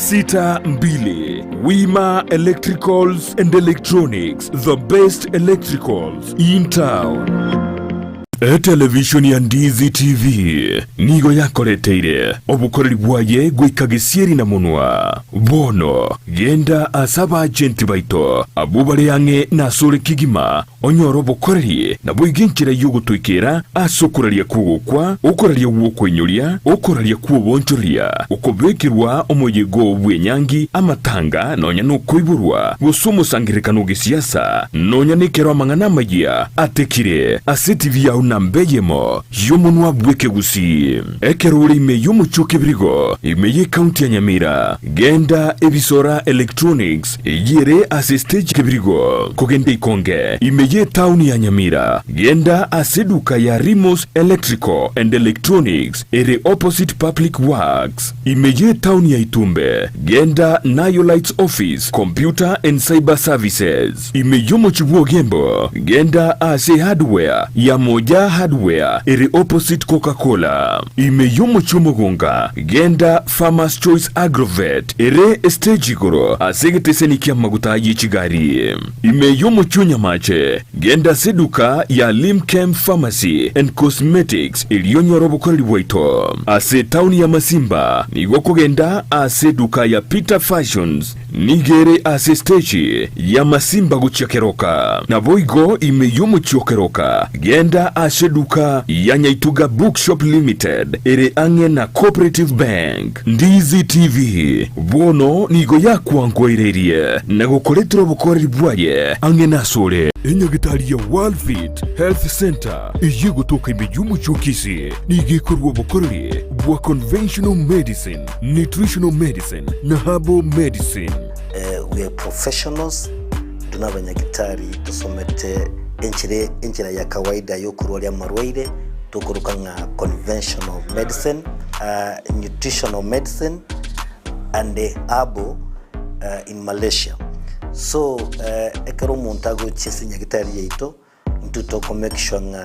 0718607462. Wima Electricals and Electronics, the best electricals in town. Etelevishoni ya Ndizi TV nigo yakoreteire obokoreri bwaye goika gesieri na monwa. Bono genda ase abaagenti baito abwo bare ang'e nasore kegima onyore obokoreri naboigo enchera y'ogotoikera ase okoraria kw'ogokwa, okoraria gw'okoinyoria, okoraria kw'oboonchoreria, okobekerwa omoyega bw'enyangi, amatanga, nonya nokoiborwa, gose omosangererekano o gesiasa, nonya nekero amang'ana amayia atekire ase etibi yao namba eyemo y'omonwa bw'ekegusii. Ekero ore ime y'omochie o Kebirigo, ime y'ecounty ya Nyamira, genda Ebisora Electronics eyio ere ase stage Kebirigo, kogenda Ikonge, ime y'etaoni ya Nyamira, genda ase eduka ya Rimos Electrical and Electronics ere opposite Public Works, ime y'etaoni ya Itumbe, genda Nayo Lights Office, Computer and Cyber Services. Ime y'omochie bw'Ogembo, genda ase Hardware ya Moja Hardware ere opposite Coca Cola. Ime y'omochie omogonga, genda Farmers Choice Agrovet ere estage igoro ase egeteseni ki'amaguta ye chigari. Ime y'omochie o Nyamache, genda ase eduka ya Limchem Pharmacy and Cosmetics erio onyore obokoreri bwaito. Ase etaoni ya Masimba, nigo okogenda ase eduka ya Peter Fashions. Nigo ere ase esteji y'amasimba gochia keroka. Naboigo ime y'omochie o keroka, genda ase eduka ya Nyaituga Bookshop Limited ere ang'e na Cooperative Bank. Ndizi TV bono nigo yakwankoireirie na gokoretera obokoreri bwaye ang'e nasore. Enyagitari ya Worldfit Health Centre eyio egotoka ime y'omochie o Kisii nigo ekorua obokoreri bwa conventional medicine. Nutritional medicine na herbal medicine. We are professionals, intwe nabanyagitari tosomete enchera enchera ya kawaida yokorwaria amarwaire. tokoroka ng'a conventional medicine, nutritional medicine and herbal in Malaysia. So ekero omonto agochia ase enyagitari yaito, intwe toko make sure ng'a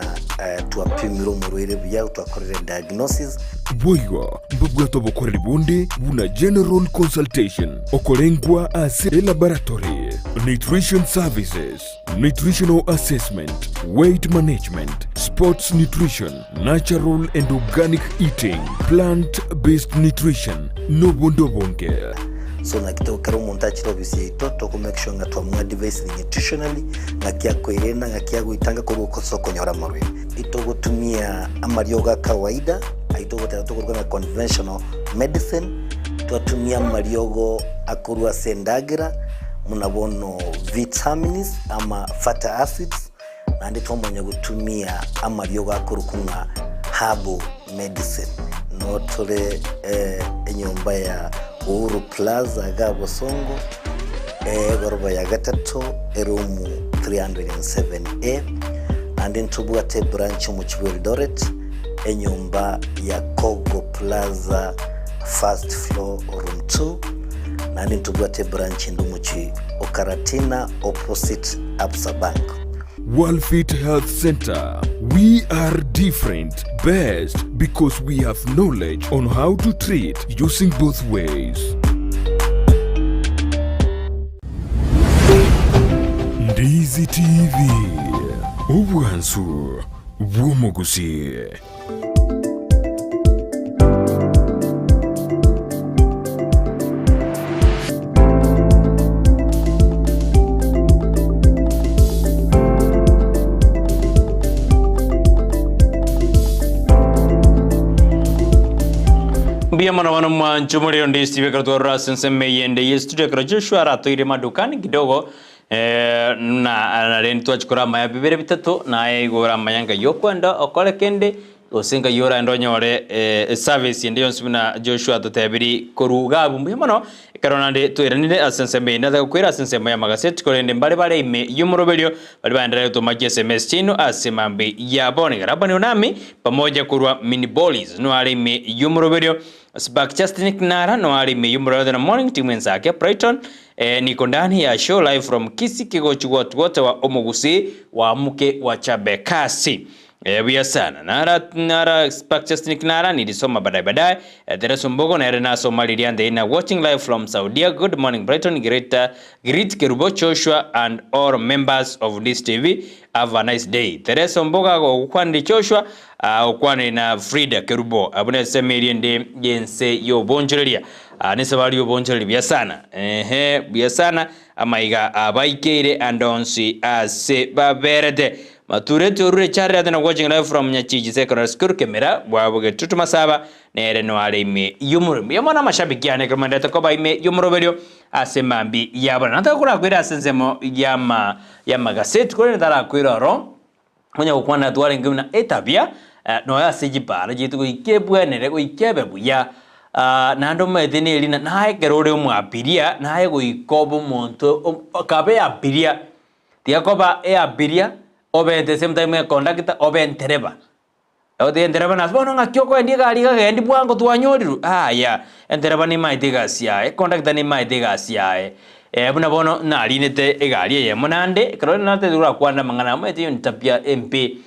twapimire omorwaire buya, twakorire diagnosis. Boigo mbabwate obokoreri bonde buna general consultation, okorengwa ase elaboratory, nutrition services, nutritional assessment, weight management, sports nutrition, natural and organic eating, plant based nutrition, nobonde obonge. So naki to ekero omonto achire ofisi yaito toko make sure ng'a twamoadvisire nutritionally, ng'aki akoerenda, ng'aki agoitanga korwa ase okonyora amarwaire. Itogotumia amariogo a kawaida, ayio togoteba tokoruga ng'a conventional medicine, twatumia amariogo akorwa ase endagera, buna bono vitamins ama fatty acids, naende twamanya gotumia amariogo akorokwa ng'a herbal medicine. Noo tore enyomba ya Uhuru Plaza iga Bosongo, egoroba ya gatato, eroom 307A, naende ntobwate ebranch omochie bwa Eldoret, enyomba ya Kogo Plaza first floor room 2, naende ntobwate ebranch ende omochie o Karatina opposite Absa Bank. Worldfit Health Centre, We are different, best because we have knowledge on how to treat using both ways. Ndizi TV, obwansu bw'omogusii. Mbuya mono bono mwancho more onde Steve ekero twarora ase ensemo eyende ye studio ekero Joshua aratoire madukani kidogo eh, na narende twachia korora amaya bibere bitato naye igo oramanye ngai okwenda okore kende Gose nkai oraende onyore eservice ende yonsi buna Joshua atotebiri korwa iga abwo mbuya mono, ekero naende twairanire ase ensemo eye nataka gokwera ase ensemo y'amagaseti, korende mbare bare ime y'omoroberio baria baenderere gotoma chiSMS chiaino ase mambia ya bono. Iga Labani Onami pamoja korwa Minibolis noare ime y'omoroberio, Spark Justin Kinara noare ime y'omoroberio na Morning Team Ensake Brighton niko ndani ya show live from Kisii Kegochi Gwotgwote wa Omogusii wa Muke wa Chabekasi. Eh, buya sana. Nara nara Spark Justin Kinara nilisoma baadaye baadaye. Eh, Teresa Mbogo nere nasoma riria ndeina watching live from Saudia. Good morning Brighton. Great uh, greet Kerubo Joshua and all members of this TV. Have a nice day. Teresa Mbogo agokwanire Joshua uh, okwanire na Frida Kerubo. Abwo nesemo eria ende yense y'obonchoreria. Uh, nesabari y'obonchoreria buya sana. Ehe, buya sana. Amaiga abaikeire ande onsi ase baberete. Matureti orure Charity na watching live from Nyachiji Secondary School Kemera bwabo Getutu Masaba nere noare ime y'omorembe. Mbuya mono amashabiki ane ekero mwenderete koba ime y'omoroberio ase mambi yabona. Nataka korakwera ase ensemo y'ama y'amagaseti korende tarakwera oro onya gokwana twarenge buna etabia nonya ase chipara chiaito goika ebwenere goika ebe buya naende omanyete neri naye ekero ore omoabiria naye goika obe omonto kabe abiria Tiga koba eabiria, obe at the same time econductor, obe entereba. Ogotebi entereba nase bono ng'aki okoendia egari iga gendi bwango twanyorirwe, yaya, entereba nimaete egasi yaye, econductor nimaete egasi yaye. Buna bono narinete egari eyemo naende, ekero natebire orakwane amang'ana aya omanyete eyo ni tabia embe.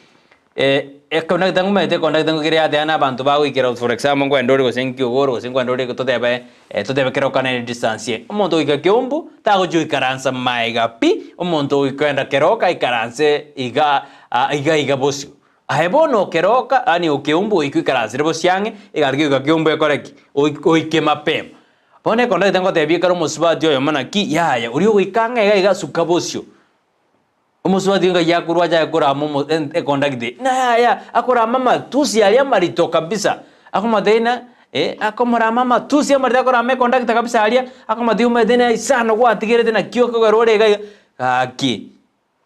Econductor ng'omanyete econductor ngokere yateba na abanto bagoikera for example nkoenda ore gose nkiogoro gose nkoenda ore totebe totebe kero okana distance eye. Omonto goika Kiumbu tagochia goikaransa maega pi, omonto okoenda Keroka aikaranse iga iga iga bosio. Aye bono o Keroka yaani o Kiumbu goika oikaransere bosio ang'e, egari goika Kiumbu ekore ki? Oike mapema. Bono econductor ngotebia ekero omosubati oyomo naki, yaya oria ogoika ang'e iga iga suka bosio. Omosubati ngai akorwa achake korama omo ekondakita eye, na yaya akorama amatusi aria amarito kabisa, akomotebia ng'a eh, akomorama amatusi amarito akorama ekondakita kabisa aria, akomotebia omanyete na isano gwatigerete naki okogera ore iga iga, gaki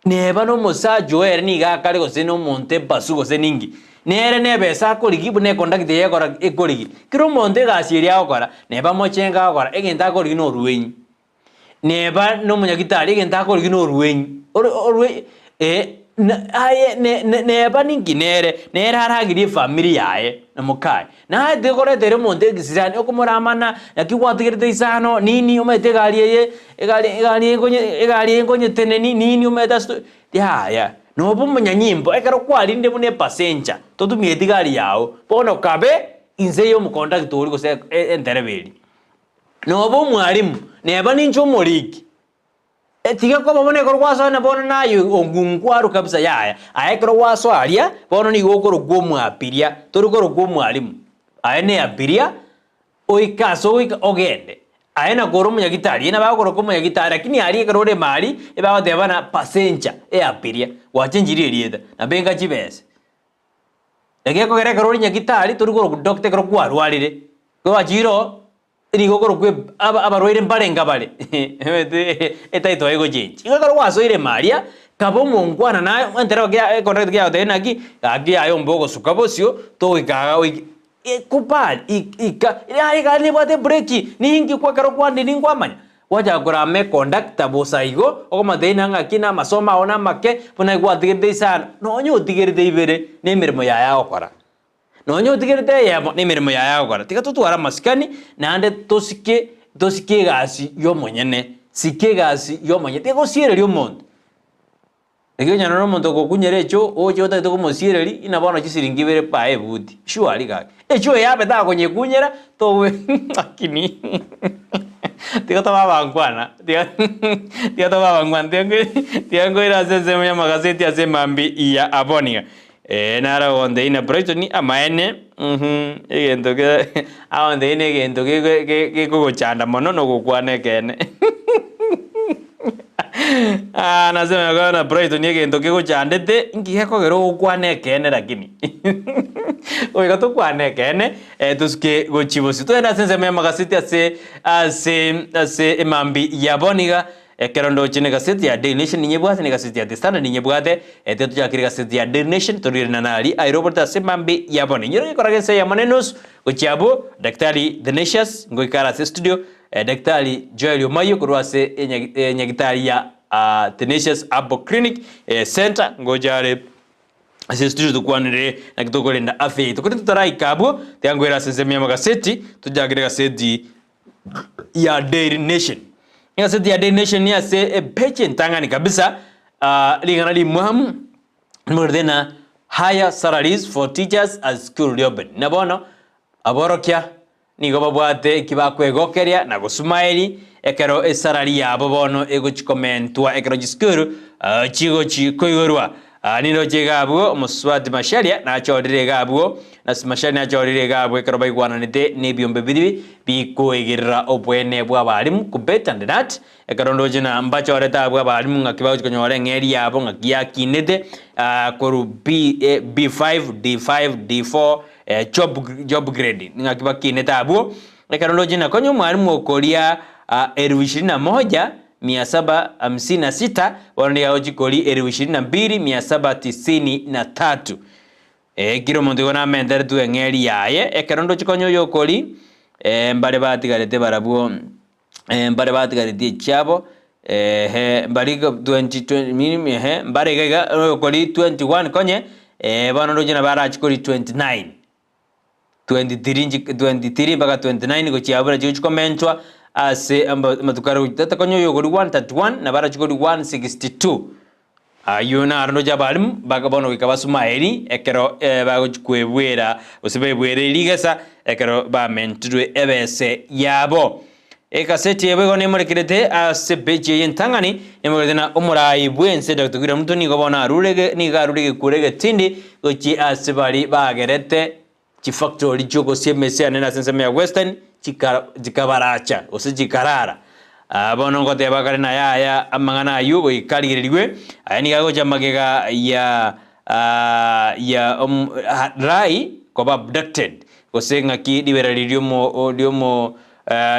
neba na omosacha oye ere nigo akare gose na omonto ebasu gose ninki, nere na ebesa akorigia buna ekondakita eye ekora ekorigia. Kera omonto egasi eria agokora, neba mochengo agokora, egento akorigia na orwenyi. Neba nomonyagitari egento akorigia norwenyi, ore orwe eh. Na aye ne ne neba ninki nere, nere aragerie efamiri yaye na mokaye. Naye tigokoretera omonto egesirani okomoramana, naki gwatigerete isano, nini omanyete egari eye, egari egari eye nkonye egari eye nkonyeteneni nini omanyete ase to yaya. Noba omonyanyimbo ekero kwarinde buna epassenger, totumieti gari yago, bono kabe inse ya omokondakta oria gose entereba eria. Noba omwalimu, neba ninche omoriki. Tiga koba buna ekero gwasoa na bono naye ong'ungwaru kabisa yaya. Aye ekero gwasoa aria, bono nigo okorokwa omwabiria, tori korokwa omwalimu. Aye ne abiria, oike ase ogoika ogende. Aye nako ore omonyagitari, aye nabo agokoroka omonyagitari, lakini aria ekero ore ime aria, ebagoteba buna passenger, eabiria, gwachenchirie erieta, nabo enga chibesa. Egekogera ekero ore nyagitari, tori korokwa doctor ekero kwarwarire, gwachire oo. Nigo okorokwa abarwaire mbarenge bare, etaito yaye egochenchia. Igo ekero gwasoire ime aria, kaba omongwana naye entereba kia econductor kiagotebia naki, gaki yaye ombe ogosuka bosio, togoika iga oike kubali ika yaye egari nebwate ebreki, ninki kwa ekero kwandini nkwamanya? Gwachaka korama econductor bosa igo, okomotebia ng'a ng'aki na amasomo ao namake, buna gwatigerete isano, nonya otigerete ibere, na emeremo yaye agokora. Nonya otigerete eyemo nemeremo yaye agokora, tiga totware amasikani, naende tosike tosike egasi y'omonyene, sika egasi y'omonyene, tiga gosiereria omonto. Rigia onye nore omonto ogokunyera echoo, oche otagete komosiereria, ina bono chisiringi ibere pae ebuti, surely gaki. Echoo yabe takonyekunyera, tobe lakini tiga tobe abankwana, tiga tiga tobe abankwana, tiga tiga nkoire ase ensemo y'amagaseti ase emambia ya abwo niga. Ee, naro agontebia ng'a Brighton amaene, mh, egento ke agontebia ng'a egento geko ge gekogochanda mono na ogokwana ekeene. Ah, nasema bono Brighton egento kegochandete, inki gekogera ogokwana ekeene lakini? Goika tokwane ekeene, tosuke gochia bosio. Togende ase ensemo y'amagaseti ase ase ase emambia ya bono iga. Ekero ndoche negaseti ya Daily Nation ninyebwate, negaseti ya The Standard ninyebwate, ete tochakire egaseti ya Daily Nation torire na nari airoborete ase mambi ya bono. Inyore gekoraga ense eyemo na enusu gochia abwo, Daktari Venetius ngoika are ase estudio, Daktari Joel Omayio korwa ase enyagitari ya Tenacious Herbal Clinic Centre ngocha are ase estudio tokwanere naki tokorenda afya yaito. Korende totaraika abwo, tiga nkoire ase ensemo y'amagaseti, tochakere egaseti ya Daily Nation. Egaseti ya Daily Nation ni ase epeji entang'ani kabisa, ah, ring'ana rimwamu nimorete na higher salaries for teachers as school reopen. Na bono aborokia nigo babwate eki bakwegokeria na gosumaeri ekero esalari yabo bono egochi komentwa ekero chisukuru ah, chigochi koigorwa. Aa niroche iga abwo omosubati Macharia nachorire iga abwo, na Macharia nachorire iga abwo ekero baigwananete nebiombe biria bikoegerera obwene bw'abalimu Kubet and Nat, ekero ndoche na mbachorete abwo abalimu ng'aki bagochia konyora eng'eri yabo ng'aki yakinete aa korwa B B5, D5, D4 job job grade ng'aki bakinete abwo, ekero ndoche na konya omwalimu okoria elfu ishirini na moja mia saba hamsini na sita, bono nigo agochia koria elifu ishirini na mbili mia saba tisini na tatu. Ee, kera omonto igo namenteretwe eng'eria yaye, ekero ndoche konya oyokoria, ee, mbare batigarete barabwo, ee, mbare batigaretie echiabo, ehe, mbari iga twenty twenty mini ehe, mbare iga iga oyokoria 21 konye, ee, bono ndoche nabo arachie koria 29. 23 nchi 23 mpaka 29 gochia abwo nachio chikomentwa ase amatuko are gochia tata konya oyo okori 131 nabo arachie kori 162 ayio naro ndoche abalimu baka bono goika basumaeri ekero bagochia koebwera gose baebwere rigesa ekero bamentirwe ebese yabo. Ekaseti eye boigo nemorekerete ase epeji eye entang'ani, nemorekerete na omorai bw'ense Dr. William Ruto nigo bono arure ege nigo arure egekuro egetindi gochia ase baria bagerete chifactori chiogosia emesia anene ase ensemo ya Western chika chikabaracha gose chikarara. Aa bono ngoteba kare na yaya amang'ana ayio goika arigererigwe, aya nigo agocha magega ya ya Rai koba abducted gose ng'aki ribera riria riomo riomo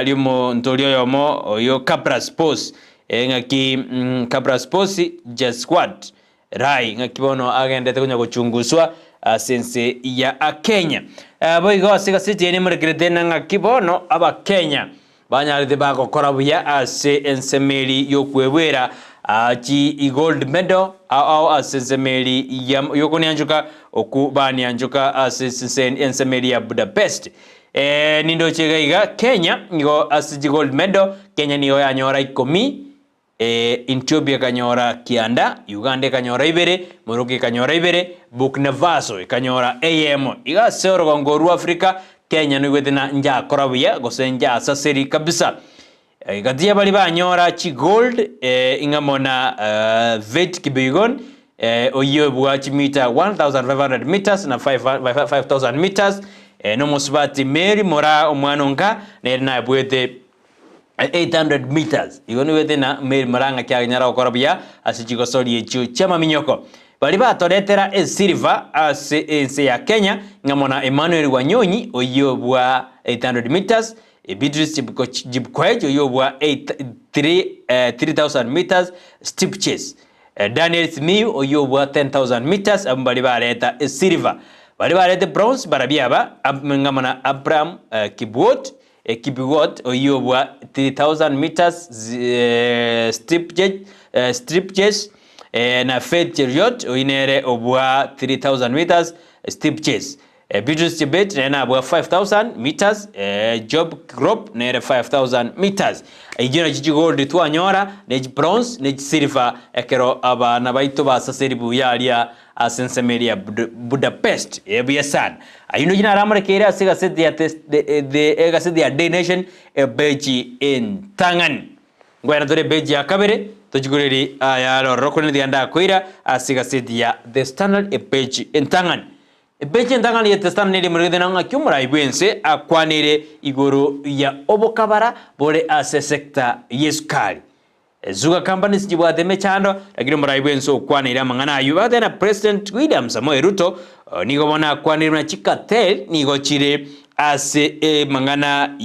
Ri'omonto oria oyomo oyio Kabras Pos, ng'aki Kabras Pos Jaswat Rai, ng'aki bono agendete konya gochunguswa ase ense ya Kenya. Boigo ase egaseti eye nemorekerete na ng'aki bono Abakenya banyarete bagokora buya ase ensemo eri y'okwebwera. Chi gold medal ao ao ase ensemeri ya yokonianchoka oku banianchoka ase ensemeri ya Budapest. Nindoche iga iga Kenya nigo ase chi gold medal Kenya nigo yanyora ikomi, Ethiopia ekanyora kianda, Uganda ekanyora ibere, Morocco ekanyora ibere, Burkina Faso ekanyora eyemo. Iga ase orogongo rwa Africa Kenya noigwete na njakora buya gose njasaseri kabisa. Gati ya baria banyora chigold ing'amo na Faith Kipyegon oyio bwa chimita 1500 meters na 5000 meters, na omosubati Mary Moraa omwana onka nere nabuete 800 meters. Igo nigo na Mary Moraa ng'aki anyara gokora buya ase chigosori echio chi'amaminyoko. Baria batoretera esiliva ase ense ya Kenya ng'amo na Emmanuel Wanyonyi oyio bwa 800 meters, Beatrice Jepkoech oyio obua 3000 meters steeplechase, Daniel Simiyu oyio obua 10000 meters, abwo mbaria bareta esiliva. Baria bareta ebronze mbarabio aba, ng'amo na Abraham Kibiwott, Kibiwott oyio obua 3000 meters steeplechase, na Faith Cheruiyot oyio nere obua 3000 meters steeplechase. Beatrice Chebet nere nabua 5000 meters, Job Kiprop nere 5000 meters. Echio nachio chigold twanyora, ne chibronze, ne chisilver ekero abana baito basaseri buya aria ase ensemo eria ya Budapest. Ee buya sana. Ayio ndoche naramorekeire ase egaseti ya the egaseti ya Daily Nation epeji entang'ani. Ngoenda tore epeji ya kabere tochigoreri ayare ororo korende tiga ndakoira ase egaseti ya The Standard epeji entang'ani. Epeji entang'ani ya Testament neria emoregete na ng'aki omorai bw'ense akwanire igoro ya obokabara bore ase esecta y'esukari. Sugar companies chibwate emechando, lakini omorai bw'ense okwanire amang'ana ayio. Bagoteba na President William Samoei Ruto nigo bono akwanire buna chicartel nigo chire ase emang'ana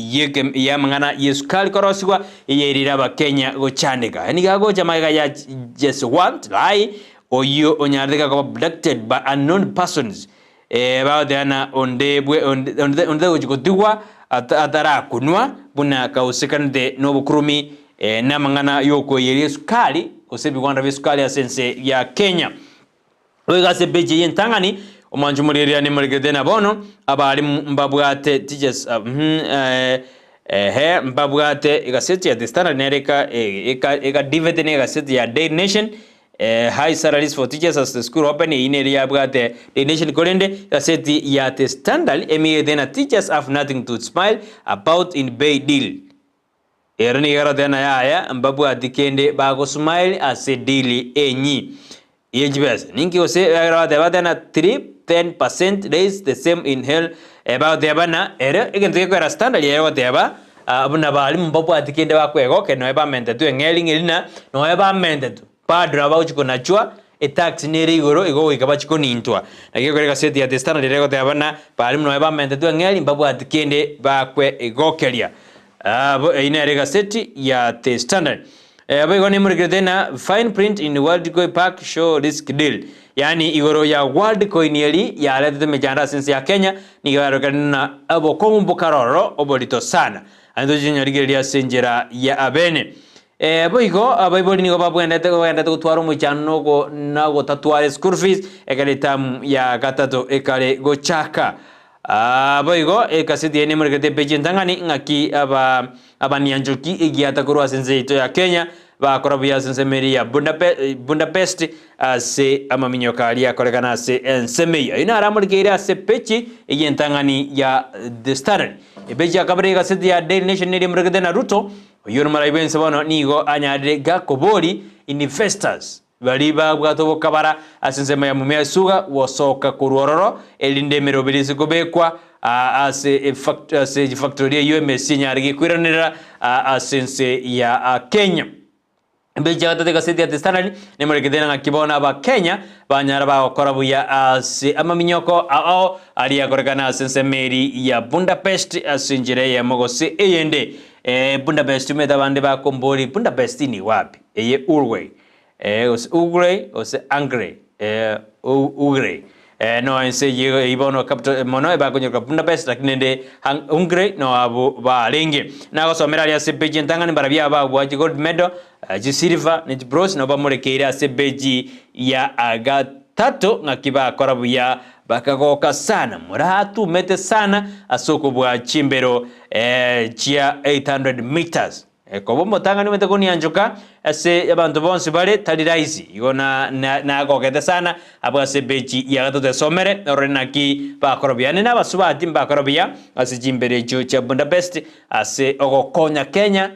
y'amang'ana y'esukari korosigwa eyerire abakenya gochandeka. Nigo agocha magega ya Jeswant Rai Oyio onyarete koba abducted by unknown persons, bagoteba na onde bwe onde onde tagochi gotigwa atarakunwa buna kausekanete nobokurumi na amang'ana yokoiyeria esukari gose ebigwanda bia esukari ase ense ya Kenya. Goika ase epeji eye entang'ani, omwancho omorigereria nemorekerete na bono abalimu mbabwate teachers Ehe, mbabwate egaseti ya The Standard nere eka eka ekadivete na egaseti ya Daily Nation, High salaries for teachers as the school open, eyio nere yabwate Daily Nation korende egaseti ya The Standard emigete na Teachers have nothing to smile about in pay deal. Ero nigo eroteba na yaya mbabwati kende bagosmile ase deal enyi ye chibesa. Ninki gose ekero bateba tena 3 10% raise the same in hell bagoteba na ere egento gekoera Standard ere goteba buna barimu mbabwati kende bakwegokia nonya bamentetwe eng'eri ng'eri na nonya bamentetwe bado nabo bagochi konachwa etax nere igoro igo goika bachi konintwa. Naki ekero egaseti ya The Standard ere goteba buna barimu nonya bamentetwe eng'eri mbabwati kende bakwegokeria. Abo eyio nere egaseti ya The Standard. Boigo nemorekerete na fine print in Worldcoin pack show risk deal. Yaani igoro ya Worldcoin eri yaretete emechando ase ense ya Kenya nigo yarorekane na obokong'u mbokare ororo oborito sana. Naende toche nyarigereria ase enchera ya abene. Boigo abaibori nigo babwenerete bagenderete gotwara omoichano na ogo na ogotatwara eschool fees ekero etamu ya gatato ekare gochaka. Boigo ekaseti eye nemorekete epeji entang'ani ng'aki aba abanianchoki egiata korwa ase ense yaito ya Kenya bakora buya ase ensemo eria ya Budapest ase amaminyoka aria akorekana ase ensemo eyio. Ayio naro amorekeire ase epeji eye entang'ani ya The Standard. Epeji ya kabere y'egaseti ya Daily Nation neria emorekete na Ruto, oyio ore omorai bw'ense bono nigo anyarire gakobori investors Baria babwate obokabara ase ensemo ya mumia esuga gosoka korwa ororo, erinde emeroberi ase kobekwa ase ase chifactori eyio emesie enyare gekoiranerera ase ense ya Kenya. Embeche ya gatato egaseti ya The Standard nemorekete ng'aki bono abakenya banyara bagokora buya ase amaminyoko ao aria akorekana ase ensemo eri ya Budapest ase enchera eyemo gose eyende. Budapest omanyete abande bakombori Budapest ni wapi? Eye Uruguay gose Uruguay gose Hungary Hungary no ense eyio eyio bono capital mono ebakonyoreka Budapest lakini rende Hungary no abwo barenge. Nagosomera aria ase page entang'ani mbarabwo aba babwati gold medal. Chisilver ne chibronze nabo bamorekeire ase ebeji ya gatato, ng'aki bakora buya bakagoka sana. Moratumete sana ase okobua chimbero chia 800 meters. Koba omotang'ani omanyete konianchoka ase abanto bonsi bare tari rahisi. Igo nagogete sana abwo ase ebeji ya gatato esomere orore naki bakora buya. Naende abasubati mbakora buya ase chimbero echio chia Budapest ase ogokonya Kenya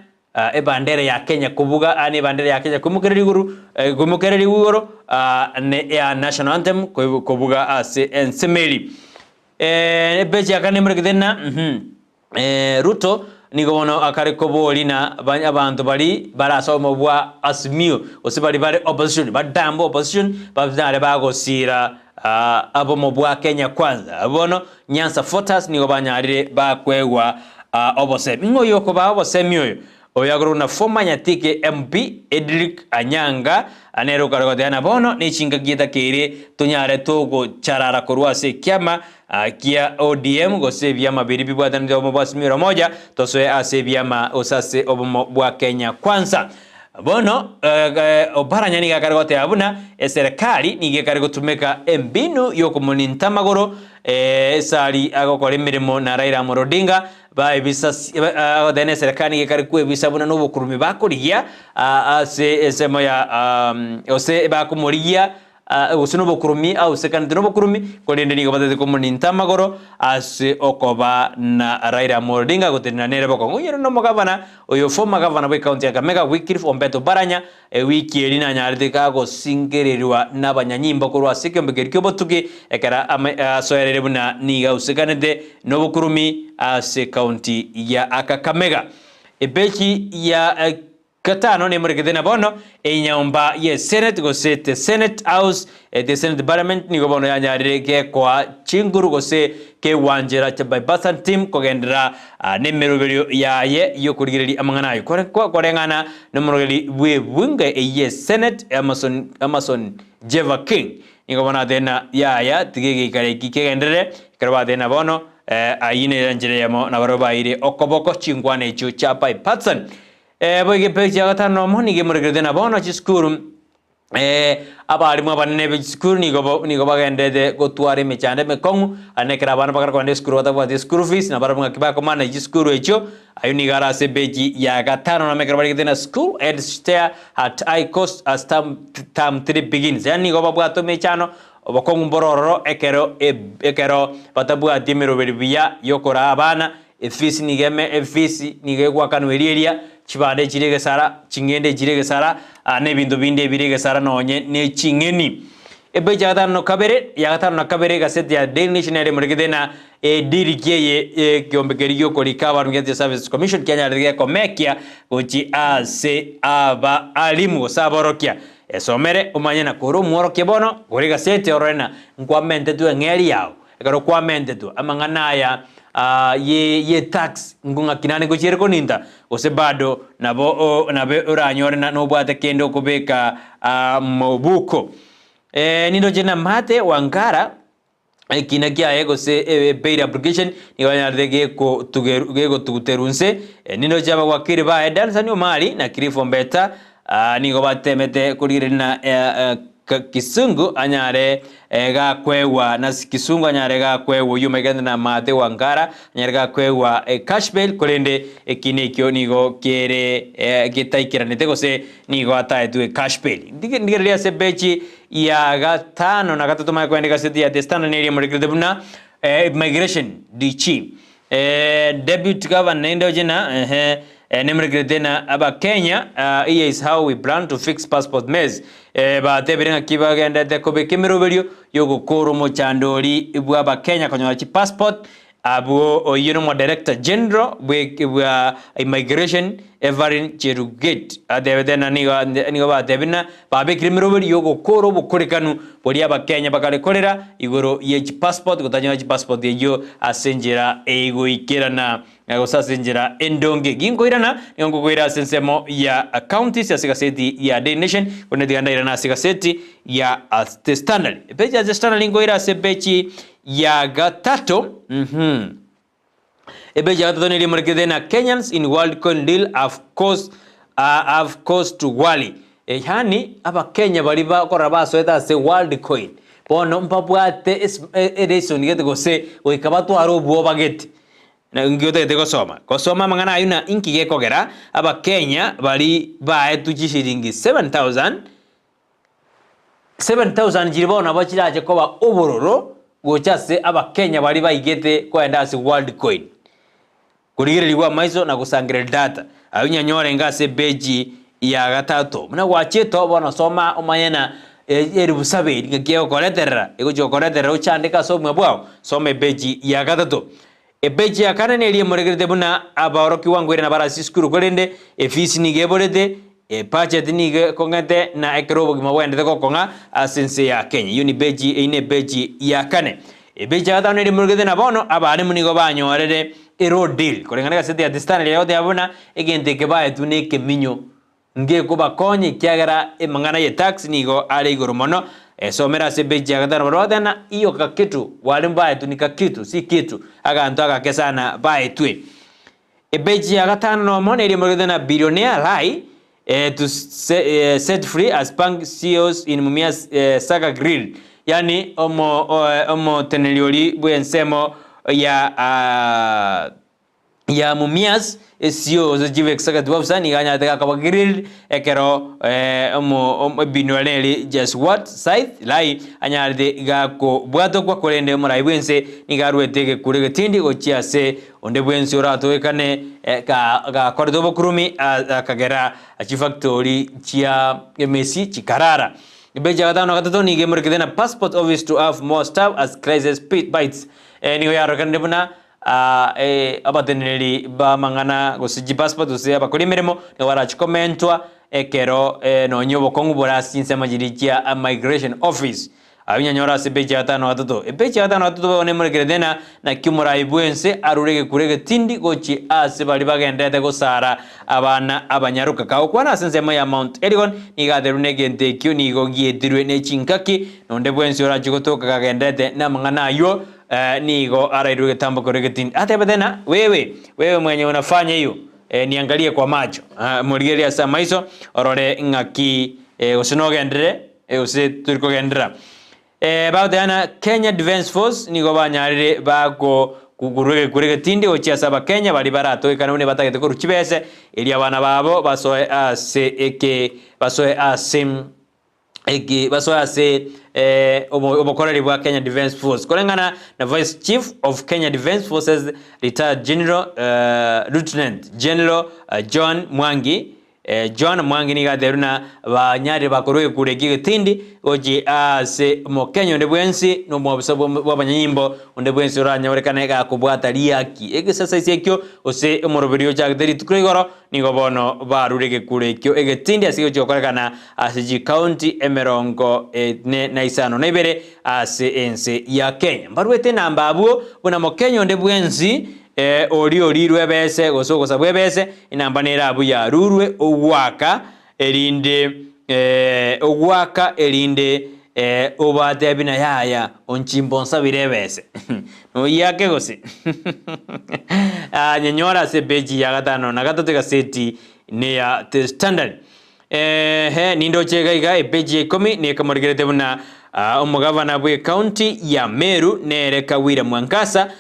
Ebandera ya Kenya kobuga aa nebandera ya Kenya koimokereria igoro koimokereria igoro ne ya national anthem kobuga ase ensemo eri. Epeji ya kane emorekete ng'a Ruto nigo bono akare koboria na abanto baria bare ase obomo bwa Azimio gose baria bare opposition badambe opposition banyare bagosira abomo bwa Kenya Kwanza. Bono Nyanza Voters nigo banyarire bakwegwa obosemi. Ng'o oyo okobaa obosemi oyo? Oyo akorokwa na former Nyatike MP Edrick Anyanga nere okare goteba na bono nechingaki etakeire tonyare togocharara korwa ase ekiama kia ODM gose ebiama biria bibwatanete obomo bwa Azimio la Umoja tosoe ase ebiama gose ase obomo bwa Kenya Kwanza. Bono Oparanya nigo akare goteba buna eserekari nigo ekare gotumeka embinu yokomoninta amagoro esari agokora emeremo na Raila Amolo Odinga baebisa agoteba na eserekari nigo ekare kwebisa buna nobokurumi bakorigia ase ensemo ya gose bakomorigia Gose nobokurumi, ausekanete nobokurumi, korende nigo batagete komoninta amagoro ase okoba na Raila Amolo Odinga gotenena nere bokong'u. Oyio nomogavana oyo former governor bwe county ya Kakamega Wycliffe Ombetto Oparanya ewiki eri nanyarete gagosingererwa nabanyanyimbo korwa ase ekeombe keria kiobotuki ekero asoerire buna nigo ausekanete nobokurumi ase county ya Kakamega. Ebechi ya Gatano nemorekete na bono enyomba ye Senate gose the Senate House, the Senate Parliament nigo bono yanyarire gekoa chinguru gose kegwanchera cha bipartisan team kogenderera nemeroberio yaye yokorigereria amang'ana ayo. Koreng'ana nomorogeri bw'ebunge eyio ye Senate Amason Amason Jeva King nigo bono atebire na yaya tiga egeikaro eki kegenderere ekero batebire na bono ayio nere enchera eyemo nabarabwo baeire okoboko chinkwana echio chia bipartisan. Boigo epeji ya gatano nomo nigo emorekerete na bono chisukuru abalimu abanene be chisukuru nigo nigo bagenderete gotwara emechando emekong'u aye ekero abana bakare kogenda esukuru batabwati eschool fees na barabwo ng'aki bakomana chisukuru echio ayio nigo are ase epeji ya gatano nomo ekero barigete na school heads stare at high cost as term term 3 begins yaani nigo babwate omechano obokong'u mboro ororo ekero ekero batabwati emeroberi buya yokoraa abana Efisi nigo eme efisi nigo egwakanwa eria eria, chibando echire egesara, ching'ende echire egesara, na ebinto binde ebire egesara nonye ne ching'eni. Epeji ya gatano na kabere, ya gatano na kabere egaseti ya Daily Nation nere emorekete na ediriki eye ekeombe keria giokorika abantu gia Services Commission kianyarete gekomekia gochi ase aba alimu gose aborokia. Esomere omanye na kore omworokia bono, gora egaseti orore na nkwamentetwe eng'eri yao. Ekero kwamentetwe amang'ana aya ye tax ng'aki nane gochiere koninta gose bado nabo nabe oranyore nobwate kende okobeka mobuko. Nindoche na Mate Wangara ekina kiaye gose bail application nigo banyarete gegotuguterwa nse. Nindoche abawakili baye Danson Omari na Cliff Ombeta nigo batemete korigereria na Kisungu anyare gakwegwa na Kisungu anyare gakwegwa oyio omaikete na Maate Wangara anyare gakwegwa cash bail korende ekina ekio nigo kere getaikeranete gose nigo ataetwe cash bail. Ndigereria ase epeji ya gatano na gatato manye kogenda egaseti ya The Standard neria emorekerete buna Immigration DG Deputy Governor naende oche na ehe nemorekerete na Abakenya here is how we plan to fix passport mess batebire ng'aki bagendete kobeka emeroberio yogokora omochando ori bwa Abakenya konyora chipassport abwo oyio nomo Director General bwa Immigration Everine Cheruget atebete na nigo nigo batebire na babekire emeroberio yogokora obokorekanu boria Abakenya bakare korera igoro ye chipassport gotanyora chipassport eyio ase enchera egoikerana gose ase enchera endonge. Ginkoirana nigo nkokoira ase ensemo ya counties ase egaseti ya Daily Nation korende tiga ndairane ase egaseti ya The Standard. Epeji ya The Standard nkoira ase epeji ya gatato Epeji ya gatato neria emorekete na Kenyans in Worldcoin deal have caused. Have cause to worry. Yaani abakenya baria bakorora basoete ase world coin bono mbabwate ereason gete gose goika batware obwoba gete. Nki otagete gosoma? Gosoma amang'ana ayio na inki gekogera abakenya baria baetwe chishiringi 7000, 7000 chiria bono nabo chirache koba obororo gocha ase abakenya baria baigete koenda ase world coin. Korigererigwa amaiso na gosangereria data. Ayio nyanyore inga ase epeji ya gatato. Buna gwachete oo bono soma omanye na eribu saba eri ng'aki egokoreterera, egochia gokoreterera ochandeke ase obogima bwao, soma epeji ya gatato. Epeji ya kane neria emorekerete buna abaorokigwa nkoirana bare ase esukuru korende efisi nigo eborete, ebudget nigo ekong'ete na ekero obogima bwaendete gokong'a ase ense ya Kenya. Eyio ni peji eyio ne epeji ya kane. Epeji ya gatano neria emorekerete na bono abalimu nigo banyorire eraw deal koreng'ana egaseti ya The Standard egoteba buna egento eke baetwe ne ekeminyo ngekobakonya ekiagera amang'ana ye tax nigo are igoro mono. Esomera ase epeji ya gatano barobwo bagoteba ng'a iyo kakitu walimu baetwe ni kakitu si kitu aganto agake sana baetwe. Epeji ya gatano nomo neria emorekerete na billionaire lie to set free as bank CEOs in Mumias Saga Grill, yaani omoteneneri oria bw'ensemo ya ya Mumias CEO gose Chief Executive Officer nigo anyarete gakoba grilled ekero ebinwa neri Jeswat Sith Lai anyarete gakobwatokwa korende omorai bw'ense nigo arwete egekuro egetindi gochia ase Onde bwensi oratogekane gakorete obokurumi akagera chifactori chia emesi chikarara. Epeji ya gatano na gatato nigo emorekete na passport office to have more staff as crisis bites. Nigo yarorekanire buna abateneneri b'amang'ana gose chipassport gose abakori emeremo nigo barachikomentwa ekero nonye obokong'u bore ase chinsemo chiria chia migration office. Ayio nyanyore ase epeji ya gatano na gatato. Epeji ya gatano na gatato bono emorekerete ng'a naki omorai bw'ense arure egekuro egetindi gochia ase baria bagendererete gosara abana abanyaroka. Kagokwana ase ensemo ya Mount Elgon, nigo aterwe negento ekio nigo gietirwe ne chingaki, na onde bwensi orachie gotoka kagendererete namang'ana ayio, nigo arairwe egetambo keria egetindi. Atebete ng'a, Wewe, wewe mwenye unafanya hiyo, niangalie kwa macho. Morigererie ase amaiso, orore ng'aki gose nogenderere. Gose tori kogenderera. Bagoteba ng'a Kenya Defence Force nigo banyarire bako korwa egekuro egetindi gochia ase abakenya baria baratogekane buna batagete korwa chibese erio abana babo basoe ase eke basoe ase eke basoe ase obokoreri bwa Kenya Defence Force. Koreng'ana na Vice Chief of Kenya Defence Forces Retired General Lieutenant General John Mwangi John Mwangi nigo atebirie buna banyarire bakorwa egekuro ekio egetindi gochia ase omokenya onde bwensi na omwabisa bw'abanyanyimbo onde bwensi oranyorekane gakobwata riaki egesasaisi ekio gose omoroberi ochagete rituko igoro nigo bono barure egekuro ekio egetindi ase gochia gokorekana ase chikaunti emerongo ene na isano na ibere ase ense ya Kenya. Mbaruete enamba abwo buna mokenya onde bwensi Ee, oria orirwe ebese, gose ogosabwa ebese, enamba nere abwo yarurwe ogoaka, erinde ogoaka, erinde obatebi na yaya, onchimba onsabire ebese. Noyiake gose? Nyenyore ase epeji ya gatano na gatato egaseti neya The Standard. Eeh, nindoche iga iga epeji ya ikomi nekamorigerete buna omogavana bw'ecounty ya Meru nere Kawira Mwangaza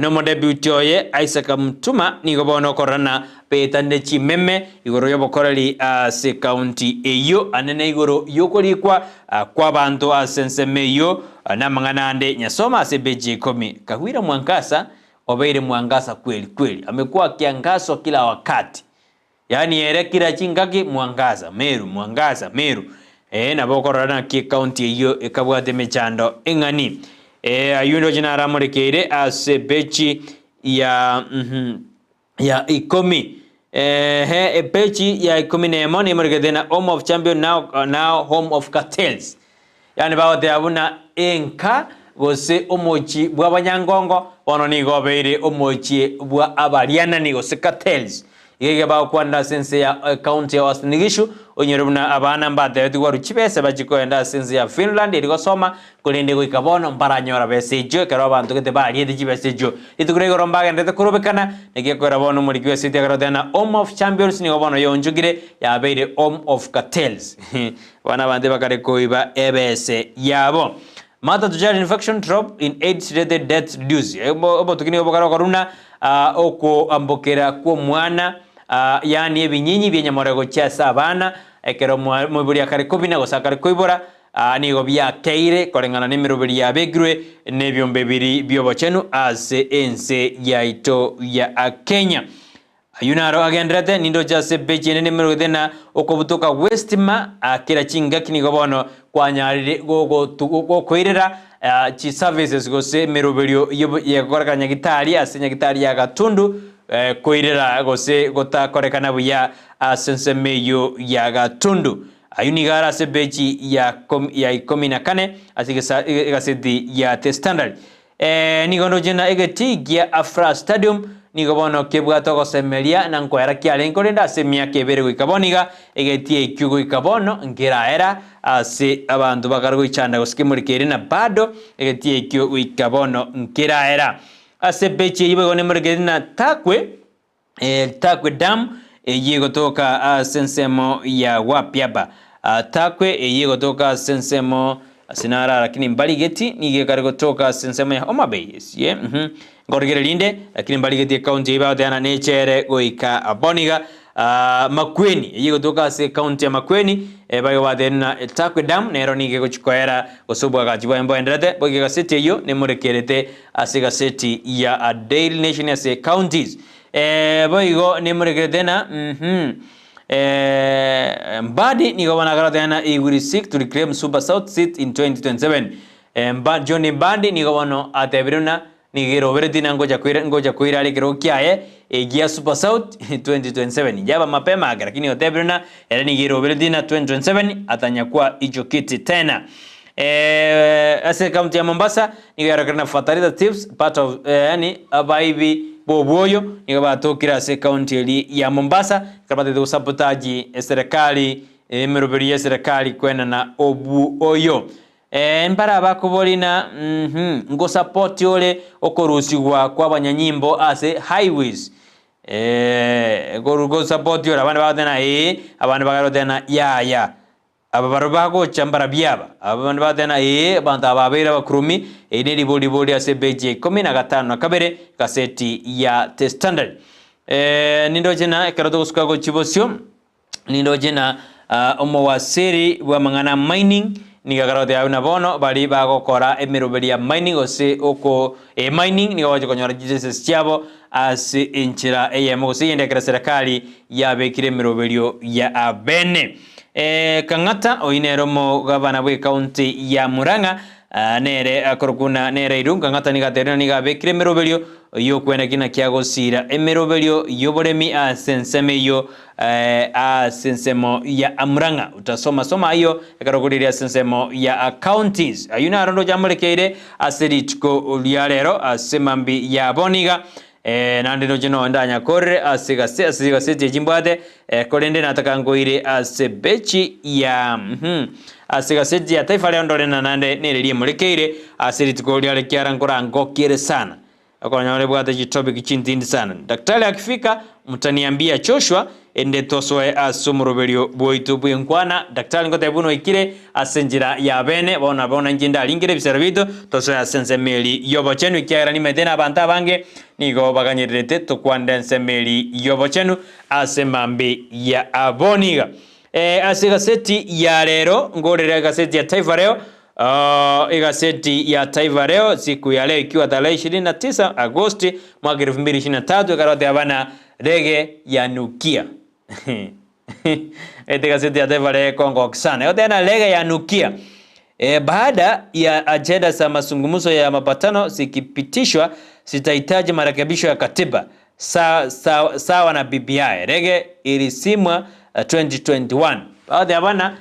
na omodeputy oye Isaac Mutuma nigo bono okororana beetanire chimeme igoro y'obokoreri ase ecounty eyio anene igoro y'okorikwa kw'abanto ase ensemo eyio na amang'ana ande nyasoma ase epeji ya ikomi. Kawira Mwangaza obeire mwangaza kweli kweli, amekuwa akiangazwa kila wakati. Yaani ere kira chingaki mwangaza Meru, mwangaza Meru. Ee nabo okorora naki ecounty eyio ekabwate emechando eng'ani. Ee ayio ndoche naramorekeire ase epeji ya uhum ya ikomi. Ehe epeji ya ikomi na emo nemorekete na home of champion now, now home of cartels. Yaani bagoteba buna enka gose omochie bw'abanyangongo bono nigo obeire omochie bwa abarianani gose cartels. Iga iga bagokwanera ase ense ya ekaunti ya Uasin Gishu, onyore buna abana mbatebetigwe barue chibesa bachie kogenda ase ense ya Finland erio gosoma, korende goika bono mbaranyora besa echio ekero abanto gete bariete chibesa echio. Rituko ria igoro mbagenderete korobekana, naki ekorera bono omoriki bw'esegi ekero goteba ng'a Home of Champions nigo bono yaonchokire yabeire Home of Cartels. Bono abanto ebakare koiba ebese yabo. Mother to child infection drop in AIDS related deaths reduce. Obotuki nigo bokare gokorwa buna okoambokera kw'omwana, yaani ebinyinyi bi'enyamorero gochia ase abana, ekero omoibori akare kobina gose akare koibora, nigo biakeire koreng'ana nemeroberi yabekirwe nebiombe biri bi'obochenu ase ense yaito ya Kenya. Ayio naro agendererete, nindoche ase epeji ende nemerogete na okobutoka gw'esitima kera chingaki nigo bono kwanyarire gokoirera chiservices gose emeroberio yegokorekana nyagitari ase nyagitari ya Gatundu koirera gose gotakorekana buya ase ensemo eyio ya Gatundu. Ayio nigo are ase epeji ya ikomi na kane ase egaseti ya The Standard. Ee, nigo ndoche ng'a egetii gia Afraha Stadium nigo bono kebwate ogosemeria na nkoera kiarenge korende ase emiaka ebere goika bono iga, egetii ekio goika bono nkeraera ase abanto bakare goichanda gose kemoreka ere na bado egetii ekio goika bono nkeraera. Ase epeji eyio boigo nemorekeri na Takwe. Takwe Dam eyio egotoka ase ensemo ya Wapiaba. Takwe eyio egotoka ase ensemo ase nara lakini mbarigeti nigo ekare gotoka ase ensemo ya Homa Bay esie mhm nkorigereria inde lakini mbarigeti ecounty eyio bagoteana nechere goika boniga Makueni eyio egotoka ase ecounty ya Makueni baigo batebirie ng'a Takwe Dam nero nigo egochi koera gose obwagachi bwaye mboenderete boigo egaseti eyio nemorekerete Ase egaseti ya Daily Nation ase counties. Boigo nemorekerete na mhm Mbadi nigo bono akarotena na he will seek to reclaim Suba South seat in 2027. Mba, John Mbadi nigo bono atebire buna nigo erobereti na ngocha koira ngocha koira are ekerogo kiaye egia Suba South 2027. Yaba mapema ake lakini otebire buna ere nigo erobereti na 2027 atanyakwa icho kiti tena. Ase ekaunti ya Mombasa nigo yarokerwe na Fertilizer Thieves part of yaani abaibi b'obwoyo nigo batokire ase ekaunti eria ya Mombasa ekero batagete gosabotage eserekari emeroberi y'eserekari koenana obwoyo. Mbare abakobori na uhmm ngosapoti ore okorusigwa kw'abanyanyimbo ase highways gosapoti ore abande bagoteba ee abande bagoteba yaya. Aba barabwo bagocha mbarabio aba? Aba bande bateba, Ee, abanto aba babeire abakurumi. Eri neribori ribori ase epeji ya ikomi na gatano na kabere, egaseti ya The Standard. Nindoche na ekero togosuka gochia bosio, nindoche na omowasiri bw'amang'ana a mining, nigo akare goteba buna bono baria bagokora emeroberi ya mining gose oko mining nigo bagochia konyora chisenses chiabo ase enchera eyemo gose eyende ekero eserekari yabekire emeroberio ya abene. Kang'ata, oyio nere omogabana bw'ecounty ya Murang'a, nere akorokwa buna nere Irungu Kang'ata nigo atebirie ng'a nigo abekire emeroberio y'okweneki naki agosiira emeroberio y'oboremi ase ensemo eyio ase ensemo ya Murang'a. Utasoma soma ayio ekero okorigereria ase ensemo ya counties. Ayio naro ndoche amorekeire ase rituko ria rero ase mambia ya bono iga. Naende ndoche nonya ndanyakorere ase egase ase chigaseti echi mbwate, korende nataka nkoire ase bechi ya mhm ase egaseti ya Taifa Leo ndore na naende nereri emorekeire ase rituko riare kiara nkorangokiere sana. Okonyora ebwate chitopic chintindi sana. Daktari akifika mtaniambia Joshua ende tosoe ase omoroberio bwaito bw'enkwana. Daktari ngotebia buna oikire ase enchera ya bene, bono bono inche ndaringere ebisero biaito, tosoe ase ensemo eria y'obochenu, ekiagera nimanyete na abanto abange nigo baganyererete tokwanere ensemo eria y'obochenu ase mambia ya bono iga. Ase egaseti ya rero, ngorere egaseti ya Taifa Leo, Egaseti ya Taifa Leo siku ya leo ikiwa tarehe 29 Agosti mwaka 2023 ekaroteba bana rege yanukia. Ete gaseti ya Taifa Leo ekongoki sana. Egoteba na rege yanukia. Baada ya ajenda za mazungumzo ya mapatano zikipitishwa zitahitaji marekebisho ya katiba sawa, sawa, sawa na BBI. Rege ilisimwa 2021. Bagoteba bana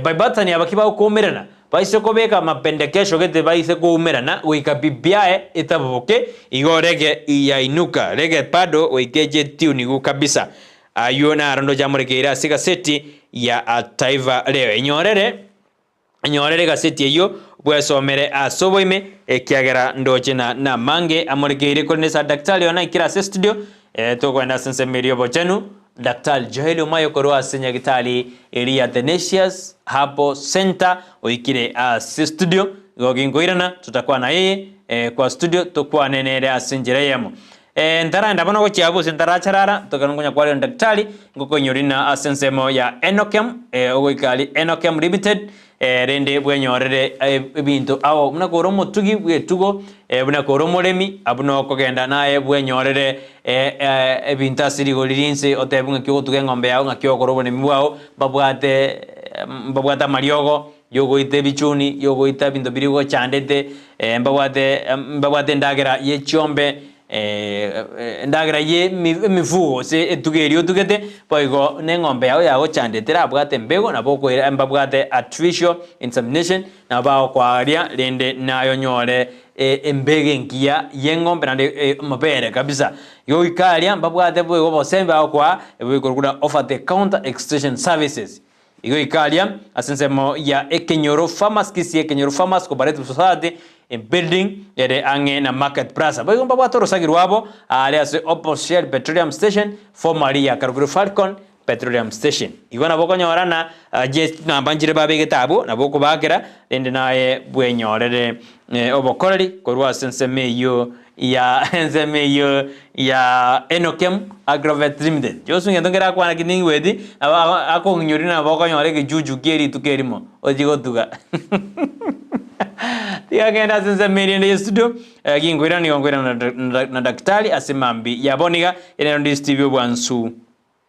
Baibatani aba ki bagokoumerana, baise kobeka amapendekesho gete baise koumerana goika BBI etaboboke, igo rege iyainuka, rege bado goika eche etiunigu kabisa. Ayio naro ndoche amorekeire ase egaseti ya Taifa Leo. Enyorere, enyorere egaseti eyio bwesomere ase oboime, ekiagera ndoche na namange amorekeire. Korende ase Daktari oyo naikire ase estudio, eh, tokogenda ase ensemo eria y'obochenu. Daktari Joel Omayo korwa ase nyagitari eria ya Athanasius Herbal Centre oikire ase studio. Igo ginkoirana totakwana eye eh, kwa studio tokwane nere ase enchera eyemo. Eh, ntaraenda bono gochia abwo gose ntaracharara, tokero nkonya kwarera daktari, ngokoinyora ina ase ensemo ya Enokem, eh, ogoika aria Enokem Limited, eh, rende bwenyorere ebinto ao buna kore omotugi bw'etugo, eh, buna kore omoremi, abwo nokogenda naye bwenyorere eh, eh, ebinto ase rigori rinse, otebe ng'aki ogotuga eng'ombe yao, ng'aki ogokora oboremi bwao, mbabwate mbabwate amariogo yogoita ebichuni, yogoita ebinto biria gochandete, eh, mbabwate mbabwate endagera ye chiombe, Endagera y'emifugo gose etugo eria otugete, boigo neng'ombe yao yagochandete erabwate embego, nabo okoira mbabwate artificial insemination, nabo bagokoaria rende naye onyore embego engiya y'eng'ombe naende amabere kabisa. Igo goika aria mbabwate boigo obosembi bagokoa, ebikorwa buna over the counter extension services. Igo ika aria ase ensemo ya Ekenyoro Farmers, Kisii Ekenyoro Farmers Cooperative Society building ere ang'e na Market Plaza. Boigo mbabwate orosagi rwabo aare ase opposite Shell Petroleum Station, formerly yakarokirwe Falcon Petroleum Station. Igo nabo okonyora na chinamba nchire babegete abwo, nabo okobaakera rende naye bwenyorere obokoreri korwa ase ensemo eyio ya ensemo eyio ya Enokem Agrovet Limited. Josu ngento nkere akwana ki ningweti, nabo akong'inyoria nabo okonyora egechuchu kie rituko erimo ochie gotuga. Tiga ngende ase ensemo eria ende ya estudio, ginkoirana nigo nkoirana na daktari ase mambia ya bono iga, ere nero ndi Steve Obwansu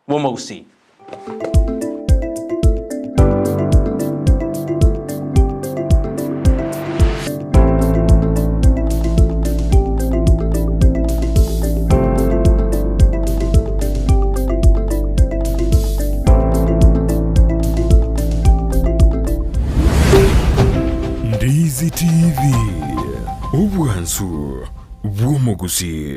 bw'omogusii. Ndizi TV, obwansu bw'omogusii.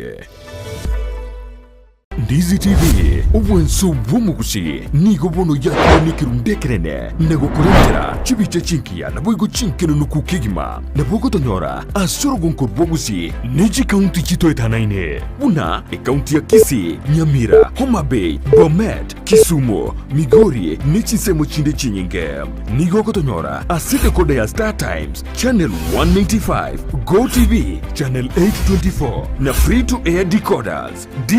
Ndizi TV, obwanso bw'omogusi, nigo bono yakire nekerundu ekenene na gokorentera chibicha chingiya naboigo chinkenenuku kegima. Nabo ogotonyora ase orogonko rw'obogusi ne chikaunti chitoetanaine buna ekaunti ya Kisii, Nyamira, Homa Bay, Bomet, Kisumu, Migori ne chinsemo chinde chinyinge. Nigo ogotonyora ase decoder ya Star Times, Channel 195, Go TV, Channel 824 na Free to Air decoders.